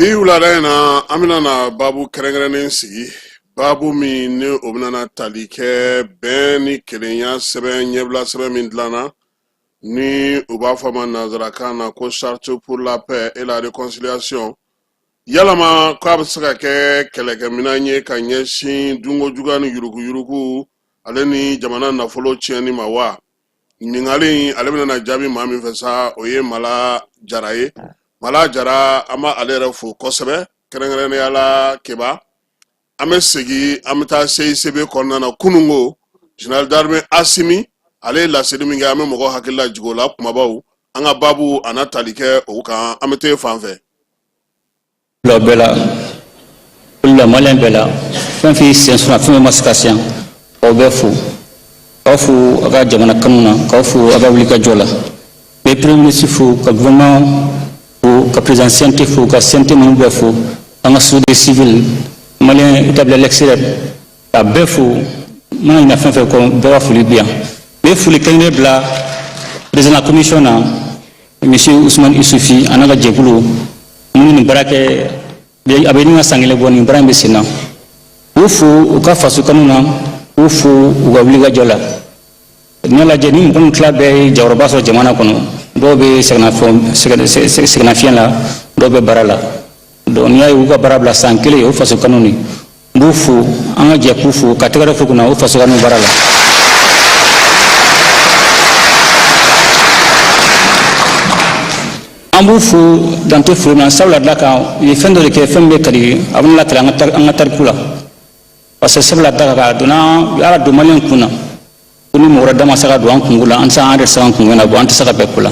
Bi wulada in na, an bɛna na baabu kɛrɛnkɛrɛnnen sigi, baabu min ni o bɛna na tali kɛ bɛn ni kelenya sɛbɛn, ɲɛbila sɛbɛn min dilanna ni u b'a fɔ a ma nanzarakan na ko Charte pour la paix et la réconciliation. Yalama k'a bɛ se ka kɛ kɛlɛkɛminɛn ye ka ɲɛsin dunko juguya ni yuruguyurugu ale ni jamana nafolo tiɲɛni ma wa? Ɲininkali in, ale bɛna na jaabi maa min fɛ sa, o ye Mala Jara ye. Mala Jara, an b'ale yɛrɛ fo kosɛbɛ, kɛrɛnkɛrɛnnenya la Keba. An bɛ segin, an bɛ taa CICB kɔnɔna na. Kununko général d'armée Asimi, ale ye laseli min kɛ, an bɛ mɔgɔw hakili lajigin o la. Kumabaw, an ka baabu a na tali kɛ o kan. An bɛ taa fan fɛ. La bɛɛ la, la maliyɛn bɛɛ la, fɛn fɛn y'i sen sɔrɔ, fɛn fɛn ma se ka se yan, k'aw bɛɛ fo, k'aw fo a ka jamana kanu na, k'aw fo a ka wulikajɔ la. N bɛ premier ministre fo, ka gouvernement fo, ka président CNT fo, ka CNT ninnu bɛɛ fo, an ka société civile malien établi à l'extérieur, ka bɛɛ fo. N mana ɲinɛ fɛn fɛn kɔ, bɛɛ ka foli bɛ yan. N bɛ foli kɛrɛnkɛrɛn bila président la commission na, monsieur Ousmane Isufi, a n'a ka jɛkulu minnu nin baara kɛ, a bɛ ɲini ka san kelen bɔ nin baara in bɛ sen na. K'u fo u ka faso kanu na, k'u fo u ka wulikajɔ la. N'i y'a lajɛ, ni mɔgɔ min tila bɛɛ ye jɔyɔrɔba sɔrɔ jamana kɔnɔ, dɔw bɛ sɛgɛnnafiɲɛ la, dɔw bɛ baara la. Donc n'i y'a ye u ka baara bila san kelen, o faso kanu de. N b'u fo, an ka jɛ k'u fo, ka tɛgɛrɛ fo kunna o faso kanu baara la. An b'u fo dan tɛ foli min na, sabula da kan u ye fɛn dɔ de kɛ, fɛn min bɛ kari a bɛna lakali an ka tariku la, parce que sabula da kan a donna ala don maliyɛn kun na ko ni mɔgɔ wɛrɛ da ma se ka don an kunko la, an tɛ se an yɛrɛ se k'an kunko ɲɛnabɔ, an tɛ se ka bɛn ko la.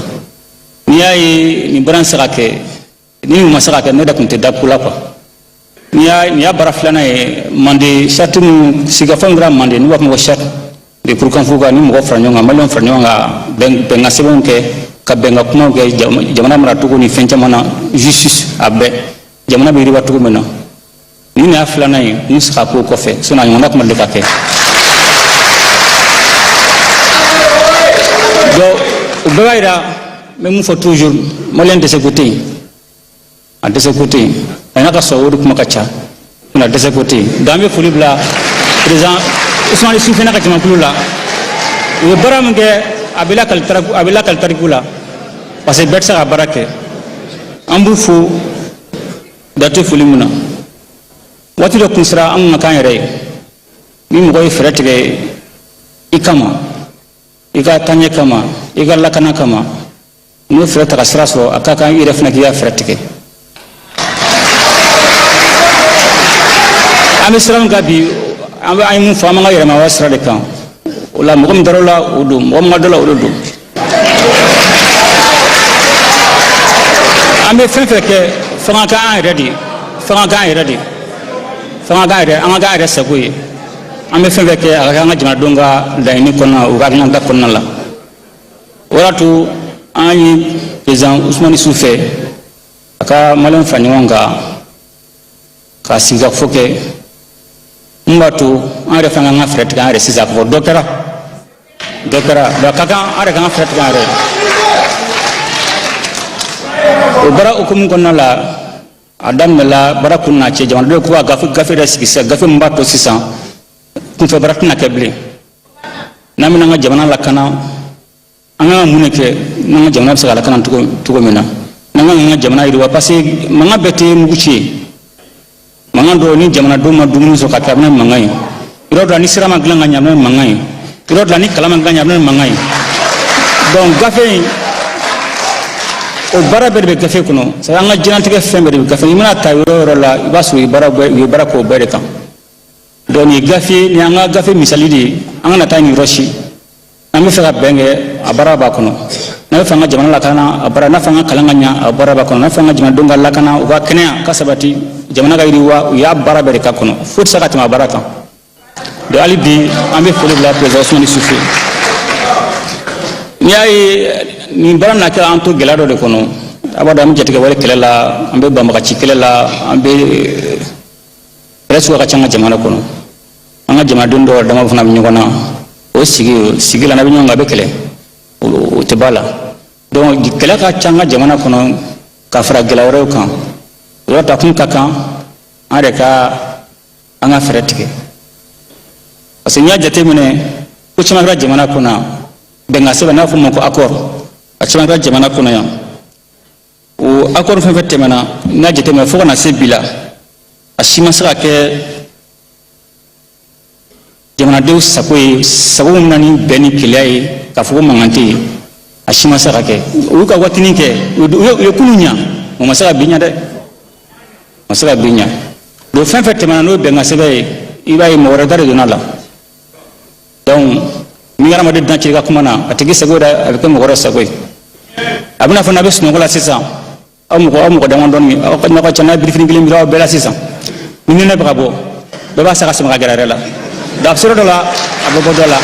N'i y'a ye nin baara in se ka kɛ, ni nin ma se ka kɛ, ne yɛrɛ tun tɛ da ko la quoi. N'i y'a baara filanan ye, Mande charte min sigikafɔ min kɛra Mande, n'u b'a fɔ ma ko charte de Kurukanfuga, ni mɔgɔ fara ɲɔgɔn kan, maliyɛnw fara ɲɔgɔn kan, bɛnkan sɛbɛnw kɛ, ka bɛnkan kumaw kɛ jamana maracogo ni fɛn caman na, justice a bɛɛ, jamana bɛ yiriwa cogo min na. Nin y'a filanan ye, n bɛ se ka k'o kɔfɛ, sinon a ɲɔgɔnna tun ma deli ka kɛ. Donc o bɛɛ b'a jira, n bɛ mun fɔ toujours, maliyɛn dɛsɛ ko tɛ yen, a dɛsɛ ko tɛ yen, a n'a ka sɔrɔ o de kuma ka ca, nka dɛsɛ ko tɛ yen. Donc an bɛ foli bila président Ousmane Isufi n'a ka jamakulu la. U ye baara min kɛ, a bɛ lakali tariku, a bɛ lakali tariku la, parce que bɛɛ tɛ se ka baara kɛ. An b'u fo da tɛ foli min na. Waati dɔ kun sera, an kun ka k'an yɛrɛ ye. Ni mɔgɔ ye fɛɛrɛ tigɛ i kama, i ka taaɲɛ kama, i ka lakana kama, n'o fɛɛrɛ ta ka sira sɔrɔ, a ka kan i yɛrɛ fana k'i ka fɛɛrɛ tigɛ. An bɛ sira min kan bi, an bɛ an ye mun fɔ, an b'an ka yɛrɛmahɔrɔnya sira de kan. O la, mɔgɔ min dar'o la, o don, mɔgɔ min ma dɔ la, o de don. An bɛ fɛn fɛn kɛ, f'an ka k'an yɛrɛ de ye, f'an ka k'an yɛrɛ de ye, f'an ka k'an yɛrɛ, an ka k'an yɛrɛ sago ye. An bɛ fɛn fɛn kɛ, a ka kɛ an ka jamanadenw ka laɲini kɔnɔna na, u ka hakilinata kɔnɔna la. O y'a to an ye président Ousmane Isufu fɛ, a ka maliyɛnw fara ɲɔgɔn kan ka sigikafɔ kɛ, mun b'a to an yɛrɛ fana k'an ka fɛɛrɛ tigɛ an yɛrɛ sisan, k'a fɔ dɔ kɛra, dɔ kɛra, donc a ka kan an yɛrɛ k'an ka fɛɛrɛ tigɛ an yɛrɛ. O baara hukumu kɔnɔna la, a daminɛla baara kun n'a cɛ, jamanadenw ko ka gafe yɛrɛ sigi sisan, gafe min b'a to sisan kunfɛ baara tɛna kɛ bilen. N'an bɛna an ka jamana lakana, an kan ka mun de kɛ n'an ka jamana bɛ se ka lakana cogo min na, n'an kan ka jamana yiriwa, parce que mankan bɛɛ tɛ mugu ci ye. Mankan dɔw, ni jamanadenw ma dumuni sɔrɔ ka kɛ, a bɛ na ni mankan ye. Yɔrɔ dɔ la, ni sira ma dilan ka ɲɛ, a bɛ na ni mankan ye. Yɔrɔ dɔ la, ni kalan ma dilan ka ɲɛ, a bɛ na ni mankan ye. Donc gafe in, o baara bɛɛ de bɛ gafe kɔnɔ. C'est à dire an ka diɲɛlatigɛ fɛn bɛɛ de bɛ gafe. I mana ta yɔrɔ o yɔrɔ la, i b'a sɔrɔ u ye baara k'o bɛɛ de kan. Donc nin ye gafe, nin y'an ka gafe misali de ye. An kana taa nin yɔrɔ si. An bɛ fɛ ka bɛn kɛ, a baara b'a kɔnɔ. N'an bɛ fɛ an ka jamana lakana, a baara, n'a fɛ an ka kalan ka ɲɛ, a baara b'a kɔnɔ. N'a fɛ an ka jamanadenw ka lakana, u ka kɛnɛya ka sabati, jamana ka yiriwa, u y'a baara bɛɛ de k'a kɔnɔ. Foyi tɛ se ka tɛmɛ a baara kan. Donc hali bi, an bɛ foli bila président Ousmane Isufu ye. N'i y'a ye nin baara bɛna kɛ, an to gɛlɛya dɔ de kɔnɔ. A b'a dɔn, an bɛ jatigɛwale kɛlɛ la, an bɛ banbagaci kɛlɛ la, an bɛ kɛlɛ suguya ka ca an ka jamana kɔnɔ. An ka jamanaden dɔw dama fana bɛ ɲɔgɔn na. O sigi la, n'a bɛ ɲɔgɔn kan, a bɛ kɛlɛ, o tɛ ba la. Donc kɛlɛ ka ca an ka jamana kɔnɔ ka fara gɛlɛya wɛrɛw kan. O yɔrɔ ta kun ka kan an yɛrɛ ka an ka fɛɛrɛ tigɛ, parce que n'i y'a jateminɛ, ko caman kɛra jamana kɔnɔ yan. Bɛnkan sɛbɛn n'a fɔ o ma ko accord, a caman kɛra jamana kɔnɔ yan. O accord fɛn fɛn tɛmɛna, n'i y'a jateminɛ fo ka na se bi la, a si ma se ka kɛ jamanadenw sago ye, sago min na ni bɛn ni kelenya ye, k'a fɔ ko mankan tɛ yen, a si ma se ka kɛ. U y'u ka waatinin kɛ, u ye kunun ɲa, o ma se ka bi ɲa dɛ, o ma se ka bi ɲa. Donc fɛn fɛn tɛmɛna n'o ye bɛnkan sɛbɛn ye, i b'a ye mɔgɔ wɛrɛ da de donna a la. Donc ni hadamaden dan cira i ka kuma na, a tigi sago dɛ, a bɛ kɛ mɔgɔ wɛrɛ sago ye. A bɛna fɔ n'a bɛ sunɔgɔ la sisan, aw mɔgɔ damadɔni, aw ka ɲɔgɔn cɛ, n'a ye birifini kelen biri aw bɛɛ la sisan, ni nɛnɛ bɛ ka bɔ, bɛɛ b'a sa ka sama ka gɛrɛ a yɛrɛ la. Donc a bɛ se yɔrɔ dɔ la, a bɛ bɔ dɔ la.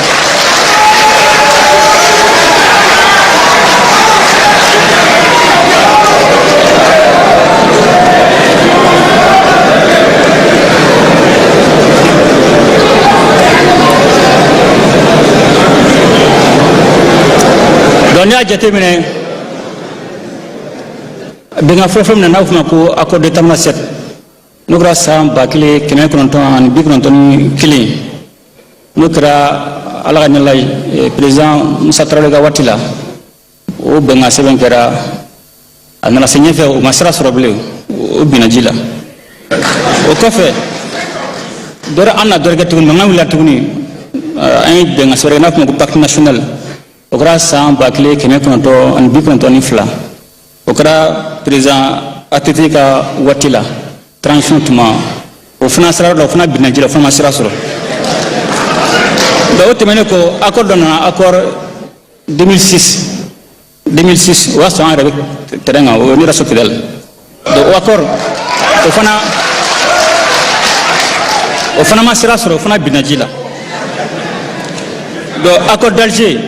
Donc n'i y'a jateminɛ, bɛnkan fɔlɔfɔlɔ min na, n'a bɛ f'o ma ko accord de Tamanrasset, n'o kɛra san 1991, n'o kɛra Ala ka ɲɛla ye président Musa Tarawele ka waati la, o bɛnkan sɛbɛn kɛra. A nana se ɲɛfɛ, o ma sira sɔrɔ bilen, o binna ji la. O kɔfɛ dɔrɔ an na dɔ kɛ tuguni, mankan wulila tuguni, an ye bɛnkan sɛbɛn kɛ n'a fɔ ma ko pacte national. O kɛra san 1992, o kɛra président ATT ka waati la, transition tuma. O fana sira dɔ, o fana binna ji la, o fana ma sira sɔrɔ. Donc o tɛmɛnen kɔ, accord dɔ nana, accord 2006. 2006, o y'a sɔrɔ an yɛrɛ bɛ terrain kan, o ye ne yɛrɛ sɔrɔ Kidali. Donc o accord, o fana ma sira sɔrɔ, o fana binna ji la. Donc accord d'Alger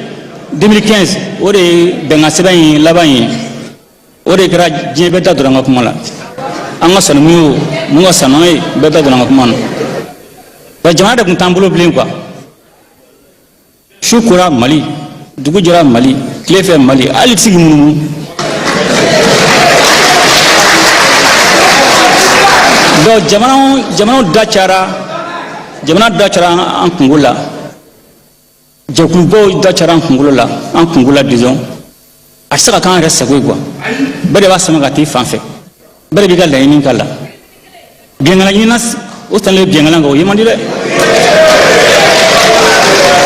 2015, o de ye bɛnkan sɛbɛn in laban ye. O de kɛra diɲɛ bɛɛ da donna an ka kuma la. An ka sanu mun ye, o mun ka sanu ye, bɛɛ da donna an ka kuma na. Wa jamana de tun t'an bolo bilen quoi. Su kora Mali, dugu jɛra Mali, tile fɛ Mali, hali tɛ se k'i munumunu. Donc jamanaw da cayara, jamana da cayara an kungo la, jɛkulubaw da cayara an kunkolo la, an kungo la disons. A tɛ se ka k'an yɛrɛ sago ye quoi. Bɛɛ de b'a sama ka t'i fan fɛ, bɛɛ de b'i ka laɲini k'a la. Bɛnkan ɲinina, o sanlen bɛnkan kan, o ye man di dɛ.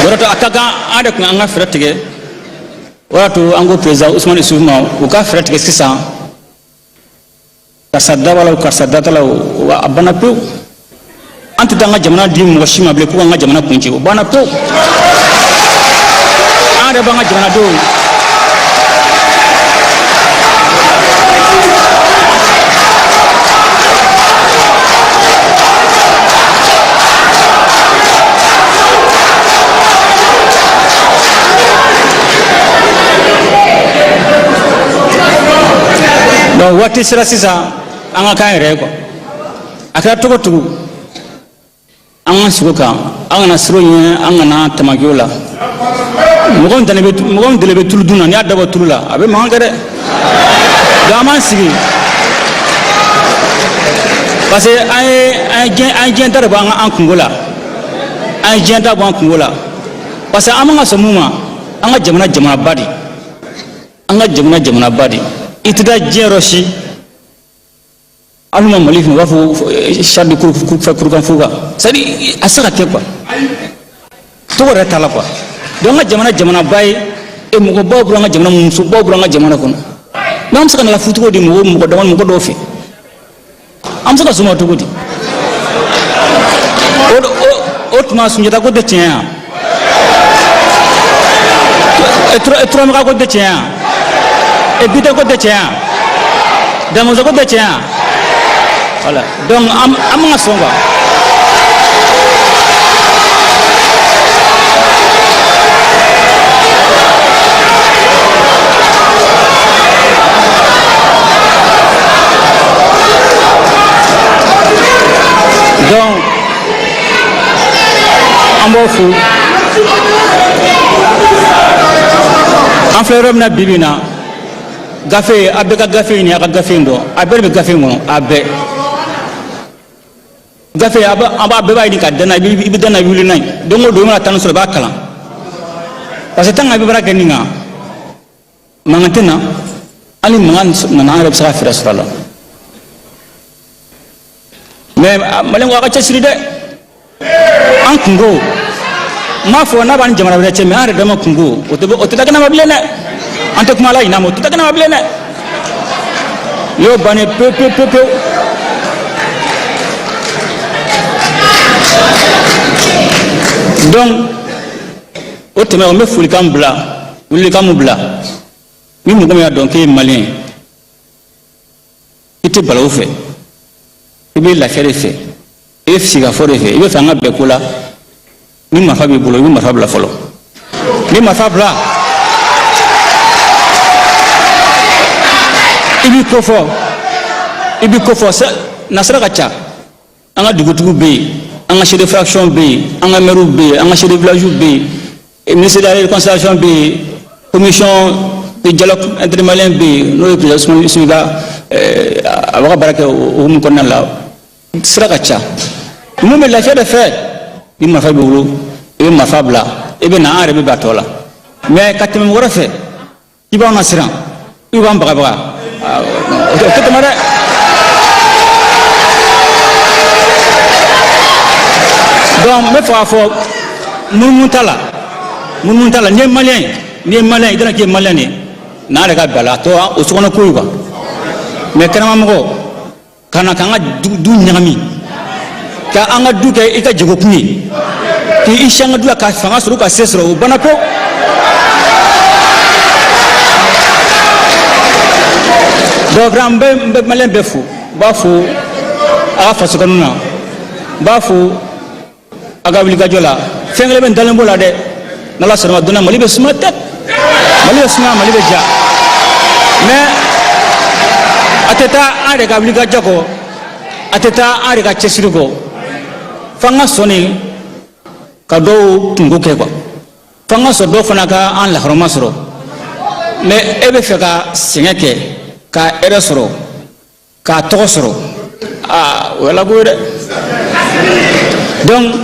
O de to a ka kan an de kun an ka fɛɛrɛ tigɛ. O y'a to an ko président Usumani Isufu ma, u ka fɛɛrɛ tigɛ sisan. Karisa da b'a la o, karisa da t'a la o, a banna pewu. An tɛ taa an ka jamana di mɔgɔ si ma bilen k'u k'an ka jamana kun ci, o banna pewu. An yɛrɛ b'an ka jamanadenw. Donc waati sera sisan an ka k'an yɛrɛ ye quoi. A kɛra cogo cogo, an ka sigi o kan, an kana siran o ɲɛ, an kana tamaki o la. Mɔgɔ min dalen bɛ, mɔgɔ min dalen bɛ tulu dun na, n'i y'a dabɔ tulu la, a bɛ mankan kɛ dɛ. Donc an b'an sigi, parce que an ye diɲɛ ta de bɔ an kungo la, an ye diɲɛ ta bɔ an kungo la, parce que an man ka sɔn mun ma. An ka jamana, jamanaba de, an ka jamana, jamanaba de. I tɛ taa diɲɛ yɔrɔ si, hali ma Mali fana, u b'a fɔ charte de fɛ kurukanfu kan. C'est à dire, a tɛ se ka kɛ quoi, tɔgɔ yɛrɛ t'a la quoi. Donc an ka jamana, jamanaba ye, e mɔgɔbaw bɔra an ka jamana, musobaw bɔra an ka jamana kɔnɔ, mais an bɛ se ka na lafu cogo di mɔgɔ mɔgɔ dama mɔgɔ dɔw fɛ? An bɛ se ka s'o ma cogo di? O tuma Sunjata ko tɛ tiɲɛ yan, Turamagan ko tɛ tiɲɛ yan, Bitɔn ko tɛ tiɲɛ yan, Damɔzɔn ko tɛ tiɲɛ yan. Voilà, donc an man ka sɔn quoi. Donc an b'o fo. An filɛ yɔrɔ min na bi bi in na, Gafe, a bɛɛ ka gafe ɲini, a ka gafe in dɔn. A bɛɛ de bɛ gafe in kɔnɔ, a bɛɛ. Gafe a b'a bɛɛ b'a ɲini ka danna, i bɛ danna wuli n'a ye. Don o don i mana temps sɔrɔ, i b'a kalan. Parce que tant que a bɛ baara kɛ nin kan, mankan tɛ na. Hali mankan nana, an yɛrɛ bɛ se ka fɛɛrɛ sɔrɔ a la. Mais maliyɛnw, a ka cɛsiri dɛ. An kunko, n m'a fɔ n'a b'an ni jamana wɛrɛ cɛ, mais an yɛrɛ dama kunko, o tɛ o tɛ taa kɛnɛma bilen dɛ. An tɛ kuma la ɲin'a ma, o tɛ taa kɛnɛma bilen dɛ. Y'o bannen pewu pewu pewu pewu. Donc o tɛmɛnen, n bɛ folikan bila, welelikan mun bila, ni mɔgɔ min y'a dɔn k'e ye maliyɛn ye, i tɛ balawu fɛ, i bɛ lafiya de fɛ, i bɛ sigikafɔ de fɛ, i bɛ fɛ an ka bɛn ko la, ni marifa b'i bolo, i bɛ marifa bila fɔlɔ. Ni marifa bila, i b'i ko fɔ, i b'i ko fɔ. Nasira ka ca. An ka dugutigiw bɛ yen, an ka chef de fraction bɛ yen, an ka maires bɛ yen, an ka chef de village bɛ yen, ministre de la réconciliation bɛ yen, commission de dialogue intermalien bɛ yen, n'o ye président Ousmane Issou ka a b'a ka baara kɛ o hukumu kɔnɔna la. Sira ka ca. Mun bɛ lafiya de fɛ, ni marifa b'i bolo, i bɛ marifa bila, i bɛ na, an yɛrɛ bɛ bila tɔ la. Mais ka tɛmɛ mɔgɔ wɛrɛ fɛ, i b'anw lasiran, i b'an bagabaga, o tɛ tɛmɛ dɛ. Donc n bɛ fɛ k'a fɔ, munumunu t'a la, munumunu t'a la. N'i ye maliyɛn ye, n'i ye maliyɛn ye, i dana k'i ye maliyɛn de ye, n'an yɛrɛ ka bɛn a la, a tɔ o sokɔnɔ ko ye quoi. Mais kɛnɛmamɔgɔ ka na k'an ka du ɲagami, ka an ka du kɛ i ka jagokun ye, k'i si an ka du la ka fanga sɔrɔ, ka se sɔrɔ, o banna pewu. Donc vraiment, n bɛ maliyɛn bɛɛ fo, n b'a fo a ka faso kanu na, n b'a fo a ka wulikajɔ la. Fɛn kelen bɛ n dalen b'o la dɛ, n'Ala sɔnna ma, donna Mali bɛ suma tɛ, Mali bɛ suma, Mali bɛ ja. Mais a tɛ taa an yɛrɛ ka wulikajɔ kɔ, a tɛ taa an yɛrɛ ka cɛsiri kɔ. F'an ka sɔn de ka dɔw kunko kɛ quoi, f'an ka sɔn dɔw fana ka an lahɔrɔma sɔrɔ. Mais e bɛ fɛ ka sɛgɛn kɛ ka hɛrɛ sɔrɔ, k'a tɔgɔ sɔrɔ, aa, o ye Ala ko ye dɛ. Donc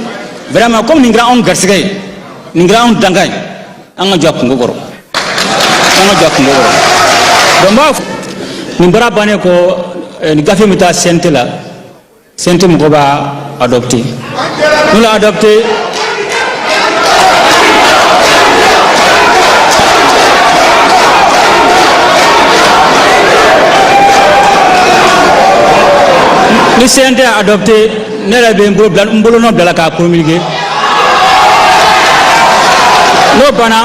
vraiment, comme nin kɛra anw garisɛgɛ ye, nin kɛra anw dankan ye, an ka jɔ a kunko kɔrɔ, an ka jɔ a kunko kɔrɔ. Donc n b'a nin baara bannen kɔ, nin gafe bɛ taa CNT la, CNT mɔgɔ b'a adopté, n'u l'a adopté, ni CNT y'a adopté, ne yɛrɛ bɛ n bolo bila, n bolonɔ bila la k'a promulguer. N'o banna,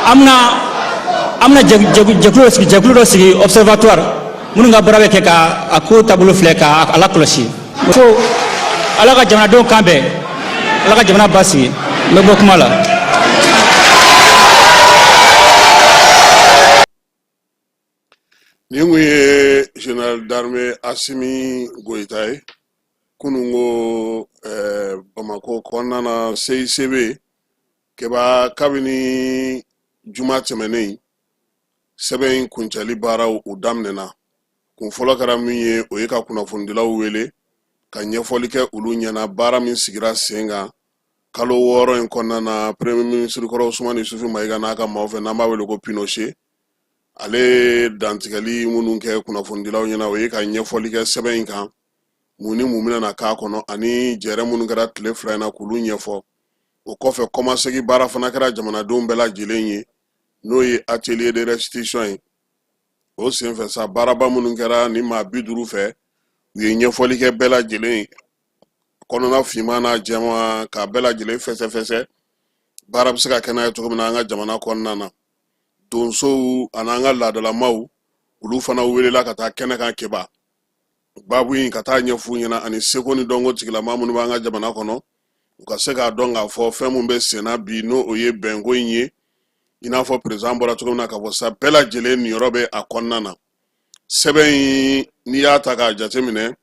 an bɛna jɛkulu dɔ sigi, observatoire, minnu ka baara bɛ kɛ ka a ko taabolo filɛ, ka a lakɔlɔsi. Fo Ala ka jamanadenw kan bɛn, Ala ka jamana basigi. N bɛ bɔ kuma la. Nin kun ye général d'armée Assimi Goïta ye kununko Bamakɔ kɔnɔna na, CICB kɛba. Kabini juma tɛmɛnen, sɛbɛn in kuncɛli baaraw u daminɛna. Kun fɔlɔ kɛra min ye, o ye ka kunnafonidilaw wele ka ɲɛfɔli kɛ olu ɲɛna baara min sigira sen kan kalo 6 in kɔnɔna na, premier ministre kɔrɔ Usumani Isufu Mayiga n'a ka maaw fɛ, n'an b'a wele ko Pinochet. Ale ye dantigɛli minnu kɛ kunnafonidilaw ɲɛna, o ye ka ɲɛfɔli kɛ sɛbɛn in kan, mun ni mun bɛna na k'a kɔnɔ, ani jɛrɛ minnu kɛra tile 2 in na k'olu ɲɛfɔ. O kɔfɛ, kɔmasegin baara fana kɛra jamanadenw bɛɛ lajɛlen ye, n'o ye atelier de restitution ye. O senfɛ sa, baaraba minnu kɛra ni maa 50 fɛ, u ye ɲɛfɔli kɛ bɛɛ lajɛlen ye, kɔnɔna finman n'a jɛman, k'a bɛɛ lajɛlen fɛsɛfɛsɛ, baara bɛ se ka kɛ n'a ye cogo min na an ka jamana kɔnɔna na. Donsow ani an ka laadalamaw, olu fana welela ka taa kɛnɛ kan keba baabu in ka taa ɲɛf'u ɲɛna, ani seko ni dɔnko tigilama minnu b'an ka jamana kɔnɔ, u ka se k'a dɔn k'a fɔ fɛn min bɛ senna bi, n'o o ye bɛnko in ye. I n'a fɔ président bɔra cogo min na k'a fɔ sa, bɛɛ lajɛlen niyɔrɔ bɛ a kɔnɔna na. Sɛbɛn in, n'i y'a ta k'a jateminɛ,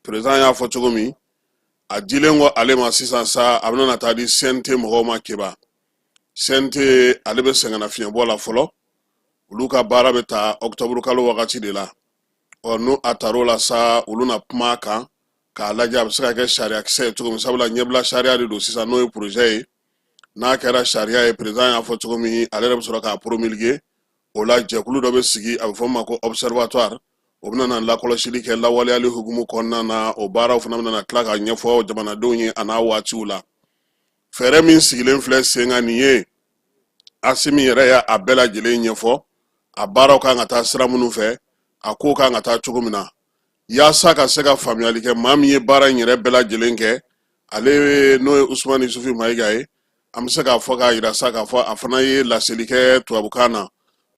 président y'a fɔ cogo min, a dilen kɔ ale ma sisan sa, a bɛna taa di CNT mɔgɔw ma keba. CNT, ale bɛ sɛgɛnnafiɲɛbɔ la fɔlɔ. Olu ka baara bɛ ta ɔkutɔburu kalo wagati de la. Ɔ, n'o a tar'o la sa, olu na kuma a kan k'a lajɛ a bɛ se ka kɛ sariyakisɛ ye cogo min, sabula ɲɛbila sariya de don sisan, n'o ye projet ye. N'a kɛra sariya ye, président y'a fɔ cogo min, ale yɛrɛ bɛ sɔrɔ k'a promulguer. O la, jɛkulu dɔ bɛ sigi, a bɛ fɔ min ma ko observatoire. O bɛna na lakɔlɔsili kɛ lawaleyali hukumu kɔnɔna na. O baaraw fana bɛna na tila ka ɲɛfɔ jamanadenw ye a n'a waatiw la. Fɛɛrɛ min sigilen filɛ sen kan nin ye, Asimi yɛrɛ y'a a bɛɛ lajɛlen ɲɛfɔ, a baaraw kan ka taa sira minnu fɛ, a ko kan ka taa cogo min na, yaasa ka se ka faamuyali kɛ. Maa min ye baara in yɛrɛ bɛɛ lajɛlen kɛ, ale n'o ye Usumani Isufi Mayiga ye, an bɛ se k'a fɔ k'a yira sa k'a fɔ a fana ye laseli kɛ tubabukan na.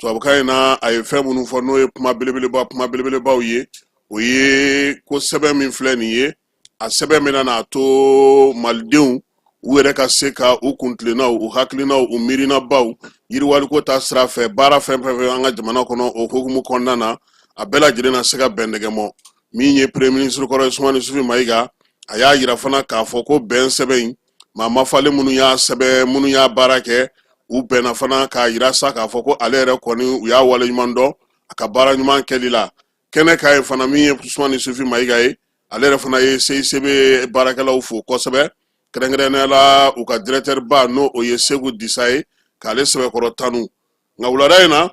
Tubabukan in na, a ye fɛn minnu fɔ, n'o ye kuma belebelebaw ye, o ye ko sɛbɛn min filɛ nin ye, a sɛbɛn bɛna n'a to malidenw u yɛrɛ ka se ka u kuntilennaw, u hakilinaw, u miirinabaw yiriwaliko ta sira fɛ, baara fɛn fɛn fɛn an ka jamana kɔnɔ, o hukumu kɔnɔna na, a bɛɛ lajɛlen na se ka bɛn nɛgɛmɔ. Min ye premier ministre kɔrɔ Usumani Isufi Mayiga, a y'a yira fana k'a fɔ ko bɛn sɛbɛn in, maa mafalen minnu y'a sɛbɛn, minnu y'a baara kɛ, u bɛnna fana k'a yira sa k'a fɔ ko ale yɛrɛ kɔni, u y'a waleɲuman dɔn a ka baara ɲuman kɛli la kɛnɛ kan ye fana. Min ye Usumani Isufi Mayiga ye, ale yɛrɛ fana ye CICB baarakɛlaw fo kosɛbɛ, kɛrɛnkɛrɛnnenya la u ka directeur ba, n'o o ye Segu Disa ye, k'ale sɛbɛkɔrɔ tanu. Nka wulada in na,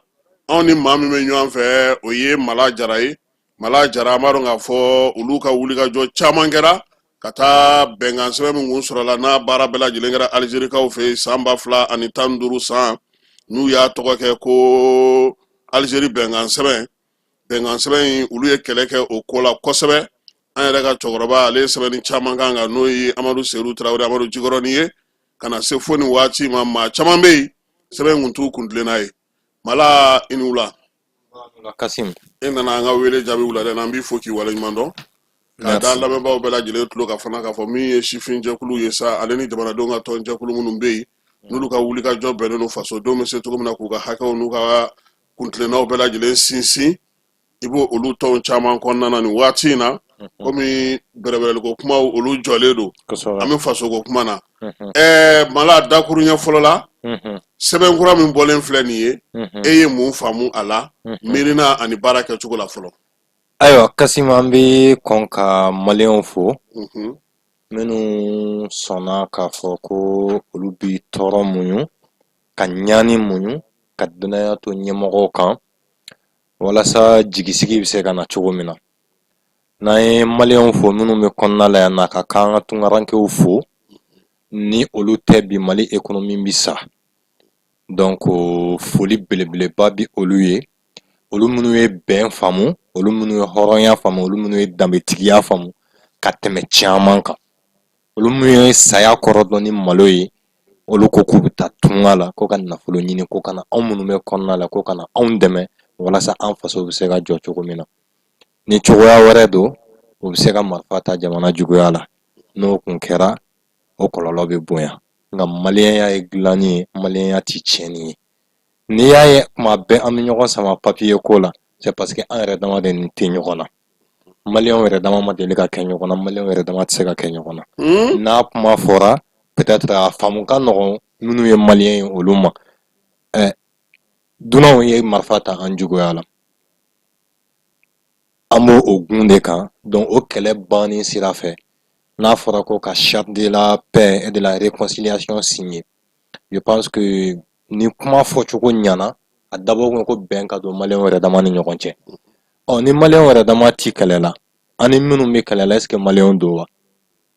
anw ni maa min bɛ ɲɔgɔn fɛ, o ye Mala Jara ye. Mala Jara, an b'a dɔn k'a fɔ olu ka wulikajɔ caman kɛra ka taa bɛnkan sɛbɛn min kun sɔrɔla, n'a baara bɛɛ lajɛlen kɛra Alizerikaw fɛ yen san 2015 san, n'u y'a tɔgɔ kɛ ko Alizeri bɛnkan sɛbɛn. Bɛnkan sɛbɛn in, olu ye kɛlɛ kɛ o ko la kosɛbɛ. An yɛrɛ ka cɛkɔrɔba, ale ye sɛbɛnni caman kan kan, n'o ye Amadu Seru Tarawele, Amadu Jikɔrɔni ye, ka na se fo nin waati ma, maa caman bɛ yen, sɛbɛn kun t'u kuntilenna ye. Mala, i ni wula. Kasim. E nana an ka wele jaabi wulada in na, an b'i fo k'i waleɲuman dɔn, k'a da lamɛnbaaw bɛɛ lajɛlen tulo kan fana k'a fɔ min ye sifin jɛkulu ye sa, ale ni jamanadenw ka tɔn jɛkulu minnu bɛ yen, n'olu ka wulikajɔ bɛnnen don fasodenw bɛ se cogo min na k'u ka hakɛw n'u ka kuntilennaw bɛɛ lajɛlen sinsin, i b'o olu tɔnw caman kɔnɔna na nin waati in na. Komi bɛrɛbɛrɛliko kumaw, olu jɔlen don, an bɛ fasoko kuma na. Mala, dakuruɲɛ fɔlɔ la, sɛbɛn kura min bɔlen filɛ nin ye, e ye mun faamu a la, miirina ani baara kɛcogo la fɔlɔ? Ayiwa Kasim, an bɛ kɔn ka maliyɛnw fo, minnu sɔnna k'a fɔ ko olu bi tɔɔrɔ muɲu, ka ɲani muɲu, ka danaya to ɲɛmɔgɔw kan, walasa jigisigi bɛ se ka na cogo min na. N'an ye maliyɛnw fo minnu bɛ kɔnɔna la yan na, ka kan ka tunkarankew fo, ni olu tɛ bi, Mali économie bi sa. Donc foli belebeleba bi olu ye, olu minnu ye bɛn faamu, olu minnu ye hɔrɔnya faamu, olu minnu ye danbetigiya faamu ka tɛmɛ caman kan, olu minnu ye saya kɔrɔ dɔn ni malo ye. Olu ko k'u bɛ taa tunga la ko ka nafolo ɲini, ko ka na anw minnu bɛ kɔnɔna la, ko ka na anw dɛmɛ walasa an faso bɛ se ka jɔ cogo min na. Ni cogoya wɛrɛ don, u bɛ se ka marifa ta jamana juguya la. N'o kun kɛra, o kɔlɔlɔ bɛ bonya. Nka maliyɛnya ye dilanni ye, maliyɛnya ti tiɲɛni ye. N'i y'a ye kuma bɛɛ an bɛ ɲɔgɔn sama papiye ko la, c'est parce que an yɛrɛ dama de tɛ ɲɔgɔn na. Maliyɛnw yɛrɛ dama ma deli ka kɛ ɲɔgɔn na, maliyɛnw yɛrɛ dama tɛ se ka kɛ ɲɔgɔn na. N'a kuma fɔra, peut-être a faamu ka nɔgɔn minnu ye maliyɛn ye, olu ma. Dunanw ye marifa ta an juguya la, an b'o o gun de kan. Donc o kɛlɛ banni sira fɛ, n'a fɔra ko ka charte de la paix et de la réconciliation signer, je pense que ni kuma fɔcogo ɲana, a dabɔ kun ko bɛn ka don maliyɛnw yɛrɛ dama ni ɲɔgɔn cɛ. Ɔ, ni maliyɛnw yɛrɛ dama ti kɛlɛ la, ani minnu bɛ kɛlɛ la, est ce que maliyɛnw don wa?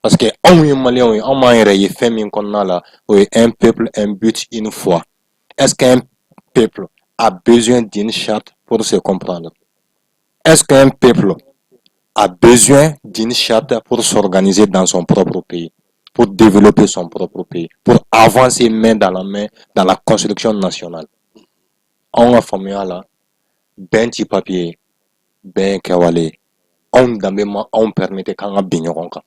Parce que anw ye maliyɛnw ye, anw b'an yɛrɛ ye fɛn min kɔnɔna la, o ye un peuple, un but, une foi. Est ce qu'un peuple a besoin d'une charte pour se comprendre? Est-ce qu'un peuple a besoin d'une charte pour s'organiser dans son propre pays, pour développer son propre pays, pour avancer main dans la main dans la construction nationale? Anw ka faamuya la, bɛn ti papier ye, bɛn ye kɛwale ye. Anw danbe ma anw permettre k'an ka bin ɲɔgɔn kan.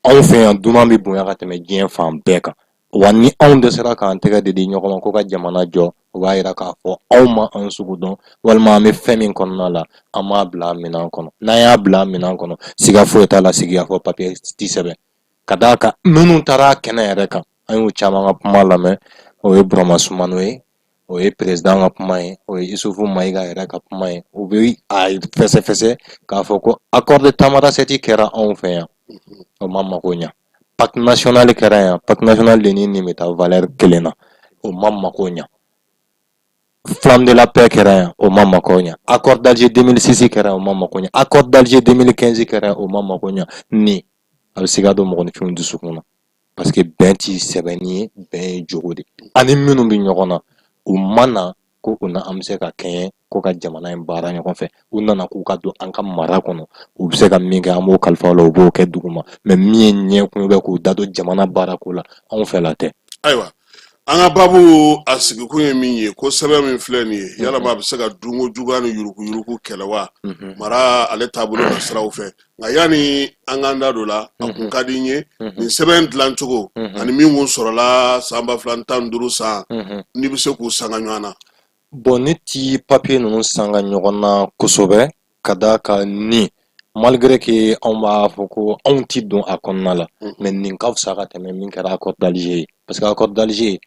Anw fɛ yan, dunan bɛ bonya ka tɛmɛ diɲɛ fan bɛɛ kan. Wa ni anw dɛsɛra k'an tɛgɛ de di ɲɔgɔn ma ko ka jamana jɔ, o b'a yira k'a fɔ anw ma an sugu dɔn, walima an bɛ fɛn min kɔnɔna la, an m'a bila minɛn kɔnɔ. N'an y'a bila minɛn kɔnɔ, siga foyi t'a la, sigikafɔ papier ti sɛbɛn. Ka d'a kan, minnu taara kɛnɛ yɛrɛ kan, an y'u caman ka kuma lamɛn, o ye Burama Sumano ye. O ye président ka kuma ye, o ye Isufu Mayiga yɛrɛ ka kuma ye. U bɛ a fɛsɛfɛsɛ k'a fɔ ko accord de Tamanrasset kɛra anw fɛ yan, o ma mako ɲa. Pacte national kɛra yan, pacte national de ni nin bɛ taa valeur kelen na, o ma mako ɲa. Flamme de la paix kɛra yan, o ma mako ɲa. Accord d'Alger 2006 kɛra yan, o ma mako ɲa. Accord d'Alger 2015 kɛra yan, o ma mako ɲa. Nin a bɛ siga don mɔgɔninfinw dusukun na, parce que bɛn ti sɛbɛnni ye, bɛn ye jogo de. Ani minnu bɛ ɲɔgɔn na, u ma na ko u na an bɛ se ka kɛɲɛ ko ka jamana in baara ɲɔgɔn fɛ. U nana k'u ka don an ka mara kɔnɔ, u bɛ se ka min kɛ, an b'o kalifa u la, u b'o kɛ duguma. Mais min ye ɲɛkun bɛ k'u da don jamana baarako la, anw fɛla tɛ. Ayiwa, an ka baabu a sigikun ye min ye, ko sɛbɛn min filɛ nin ye, yalama a bɛ se ka dunko juguya ni yuruguyurugu kɛlɛ wa, mara ale taabolo ka siraw fɛ? Nka yanni an k'an da don la, a kun ka di n ye nin sɛbɛn dilancogo ani min kun sɔrɔla san 2015 san, n'i bɛ se k'u sanga ɲɔgɔn na. Bon, ne ti papier ninnu sanga ɲɔgɔn na kosɛbɛ, ka d'a kan ni malgré que anw b'a fɔ ko anw ti don a kɔnɔna la, mais nin ka fisa ka tɛmɛ min kɛra accord d'Alger ye, parce que accord d'Alger,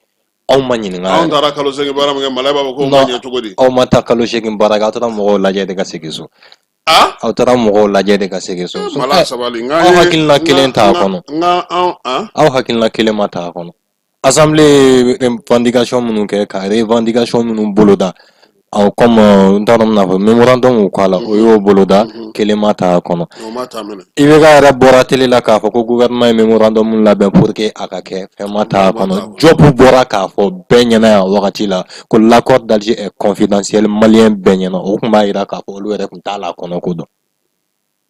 anw ma ɲininka. Anw taara kalo 8 baara min kɛ, Mali b'a fɔ ko ma ɲɛ cogo di? Aw ma taa kalo 8 baara kɛ, aw taara mɔgɔw lajɛ de ka segin so. Aw taara mɔgɔw lajɛ de ka segin so. Mala, sabali. Aw hakilina kelen t'a kɔnɔ. Nka anw Aw hakilina kelen ma t'a kɔnɔ. Assemblée ye revendication minnu kɛ, ka revendication minnu boloda, aw comme n t'a dɔn n bɛna fɔ mémorandum k'a la, o y'o boloda, kelen ma t'a kɔnɔ. O ma ta minɛ. IBK yɛrɛ bɔra télé la k'a fɔ ko gouvernement ye mémorandum labɛn pour que a ka kɛ, fɛn ma t'a kɔnɔ. Diop bɔra k'a fɔ bɛɛ ɲɛna yan wagati la ko l'accord d'Alger est confidentiel, malien bɛɛ ɲɛna. O tun b'a jira k'a fɔ olu yɛrɛ tun t'a la kɔnɔ ko dɔn.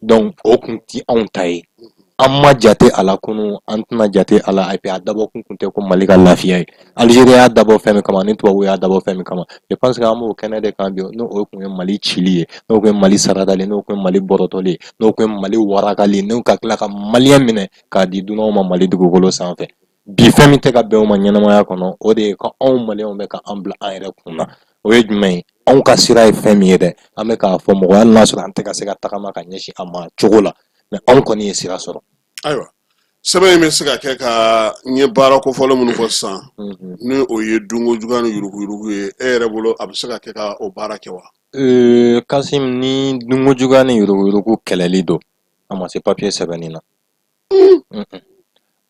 Donc o kun ti anw ta ye, an ma jate a la kunun, an tɛna jate a la. Et puis a dabɔ kun tɛ ko Mali ka lafiya ye. Algérie y'a dabɔ fɛn min kama, ni tubabuw y'a dabɔ fɛn min kama, je pense que an b'o kɛnɛ de kan bi. N'o o kun ye Mali cili ye, n'o kun ye Mali saradali, n'o kun ye Mali bɔrɔtɔli ye, n'o kun ye Mali warakali ye, n'o ka tila ka malien minɛ k'a di dunanw ma Mali dugukolo sanfɛ bi, fɛn min tɛ ka bɛn o ma ɲɛnamaya kɔnɔ, o de ye ko anw maliyɛnw bɛ ka an bila an yɛrɛ kun na. O ye jumɛn ye? Anw ka sira ye fɛn min ye dɛ, an bɛ k'a fɔ mɔgɔ, hali n'a sɔrɔ an tɛ ka se ka tagama ka ɲɛsin a ma cogo la, mais anw kɔni ye sira sɔrɔ. Ayiwa, sɛbɛn in bɛ se ka kɛ ka n ye baara kofɔlen minnu fɔ sisan, ni o ye dunko juguya ni yuruguyurugu ye, e yɛrɛ bolo, a bɛ se ka kɛ ka o baara kɛ wa? Kasim, ni dunko juguya ni yuruguyurugu kɛlɛli don, a ma se papier sɛbɛnni na.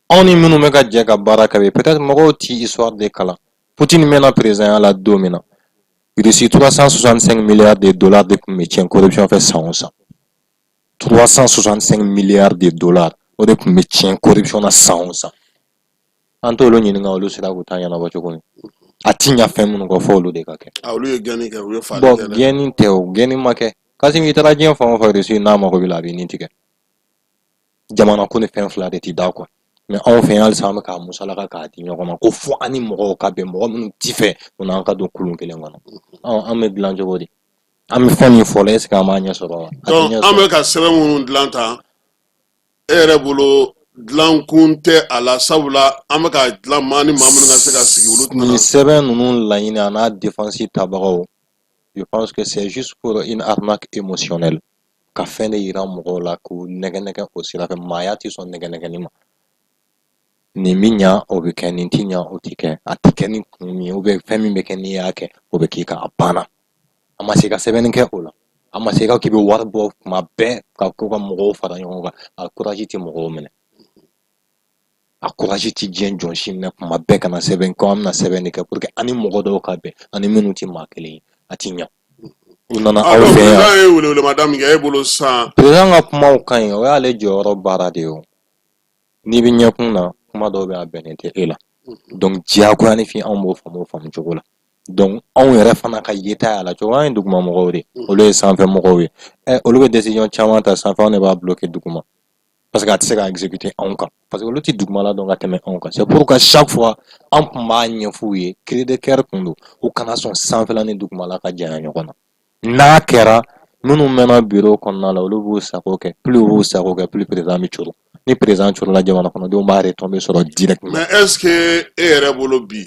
Anw ni minnu bɛ ka jɛ ka baara kɛ bi, peut-être mɔgɔw ti histoire de kalan. Poutine mɛnna président la don min na, Russie 365 milliards de dollars de tun bɛ tiɲɛ corruption fɛ san o san. 365 milliards de dollars, o de tun bɛ tiɲɛ corruption na san o san. An t'olu ɲininka olu sera k'u ta ɲɛnabɔ cogo min. A ti ɲa fɛn minnu kɔ, fɔ olu de ka kɛ. A olu ye gɛnni kɛ, u ye faali Bon, kɛ dɛ. Gɛnni tɛ, o gɛnni ma kɛ. Kasim, i taara diɲɛ fan o fan, Russie n'a mago b'i la, a b'i ni tigɛ. Jamana ko ni fɛn fila de ti da quoi. Mais anw fɛ yan halisa, an bɛ k'a musalaka k'a di ɲɔgɔn ma ko fo an ni mɔgɔw ka bɛn, mɔgɔ minnu ti fɛ u n'an ka don kulun kelen kɔnɔ. An bɛ dilan cogo di? An bɛ fɛn min fɔ la, est ce que an b'a ɲɛ sɔrɔ wa? A tɛ Donc ɲɛ an sɔrɔ. bɛ ka sɛbɛn minnu dilan tan, e yɛrɛ bolo, dilankun tɛ a la, sabula an bɛ ka dilan maa ni maa minnu ka se ka sigi, olu tɛna Nin sɛbɛn ninnu laɲini a n'a défense tabagaw, je pense que c'est juste pour une arnaque émotionnelle, ka fɛn de yira mɔgɔw la k'u nɛgɛ nɛgɛ o sira fɛ. Maaya tɛ sɔn nɛgɛ nɛgɛni ma. Nin bɛ ɲa, o bɛ kɛ, nin ti ɲa, o ti kɛ. A ti kɛ ni kun min ye, ou bien fɛn min bɛ kɛ, n'i y'a kɛ, o bɛ k'i kan, a banna. A ma se ka sɛbɛnni kɛ o la, a ma se ka k'i bɛ wari bɔ kuma bɛɛ ka ko ka mɔgɔw fara ɲɔgɔn kan. A courage tɛ mɔgɔw minɛ, a courage tɛ diɲɛ jɔn si minɛ kuma bɛɛ ka na sɛbɛn ko an bɛna sɛbɛn de kɛ pour que an ni mɔgɔ dɔw ka bɛn, ani minnu tɛ maa kelen ye. A ti ɲa. U nana aw Donc fɛ yan. Président ye welewelemada min kɛ e bolo sisan? Président ka kumaw ka ɲi, o y'ale jɔyɔrɔ baara de ye. O n'i bɛ ɲɛkun na, kuma dɔw bɛ yen, a bɛnnen tɛ e la. Donc diyagoya ni fin, anw b'o faamu o faamu cogo la. Donc anw yɛrɛ fana ka yeta y'a la cogo, an ye duguma mɔgɔw de, olu ye sanfɛ mɔgɔw ye. Ɛ, olu bɛ décision caman ta sanfɛ, anw de b'a bloquer duguma, parce que a tɛ se ka exécuter anw kan, parce que olu tɛ dugumala dɔn ka tɛmɛ anw kan. C'est pourquoi chaque fois an tun b'a ɲɛf'u ye, cri de cœur kun don, u kana sɔn sanfɛla ni dugumala ka janya ɲɔgɔn na. N'a kɛra, minnu mɛnna bureau kɔnɔna la, olu b'u sago kɛ. Plus u b'u sago kɛ, plus président bɛ coro. Ni président corola, jamana kɔnɔdenw b'a retombée sɔrɔ directement. Mais est ce que e yɛrɛ bolo bi,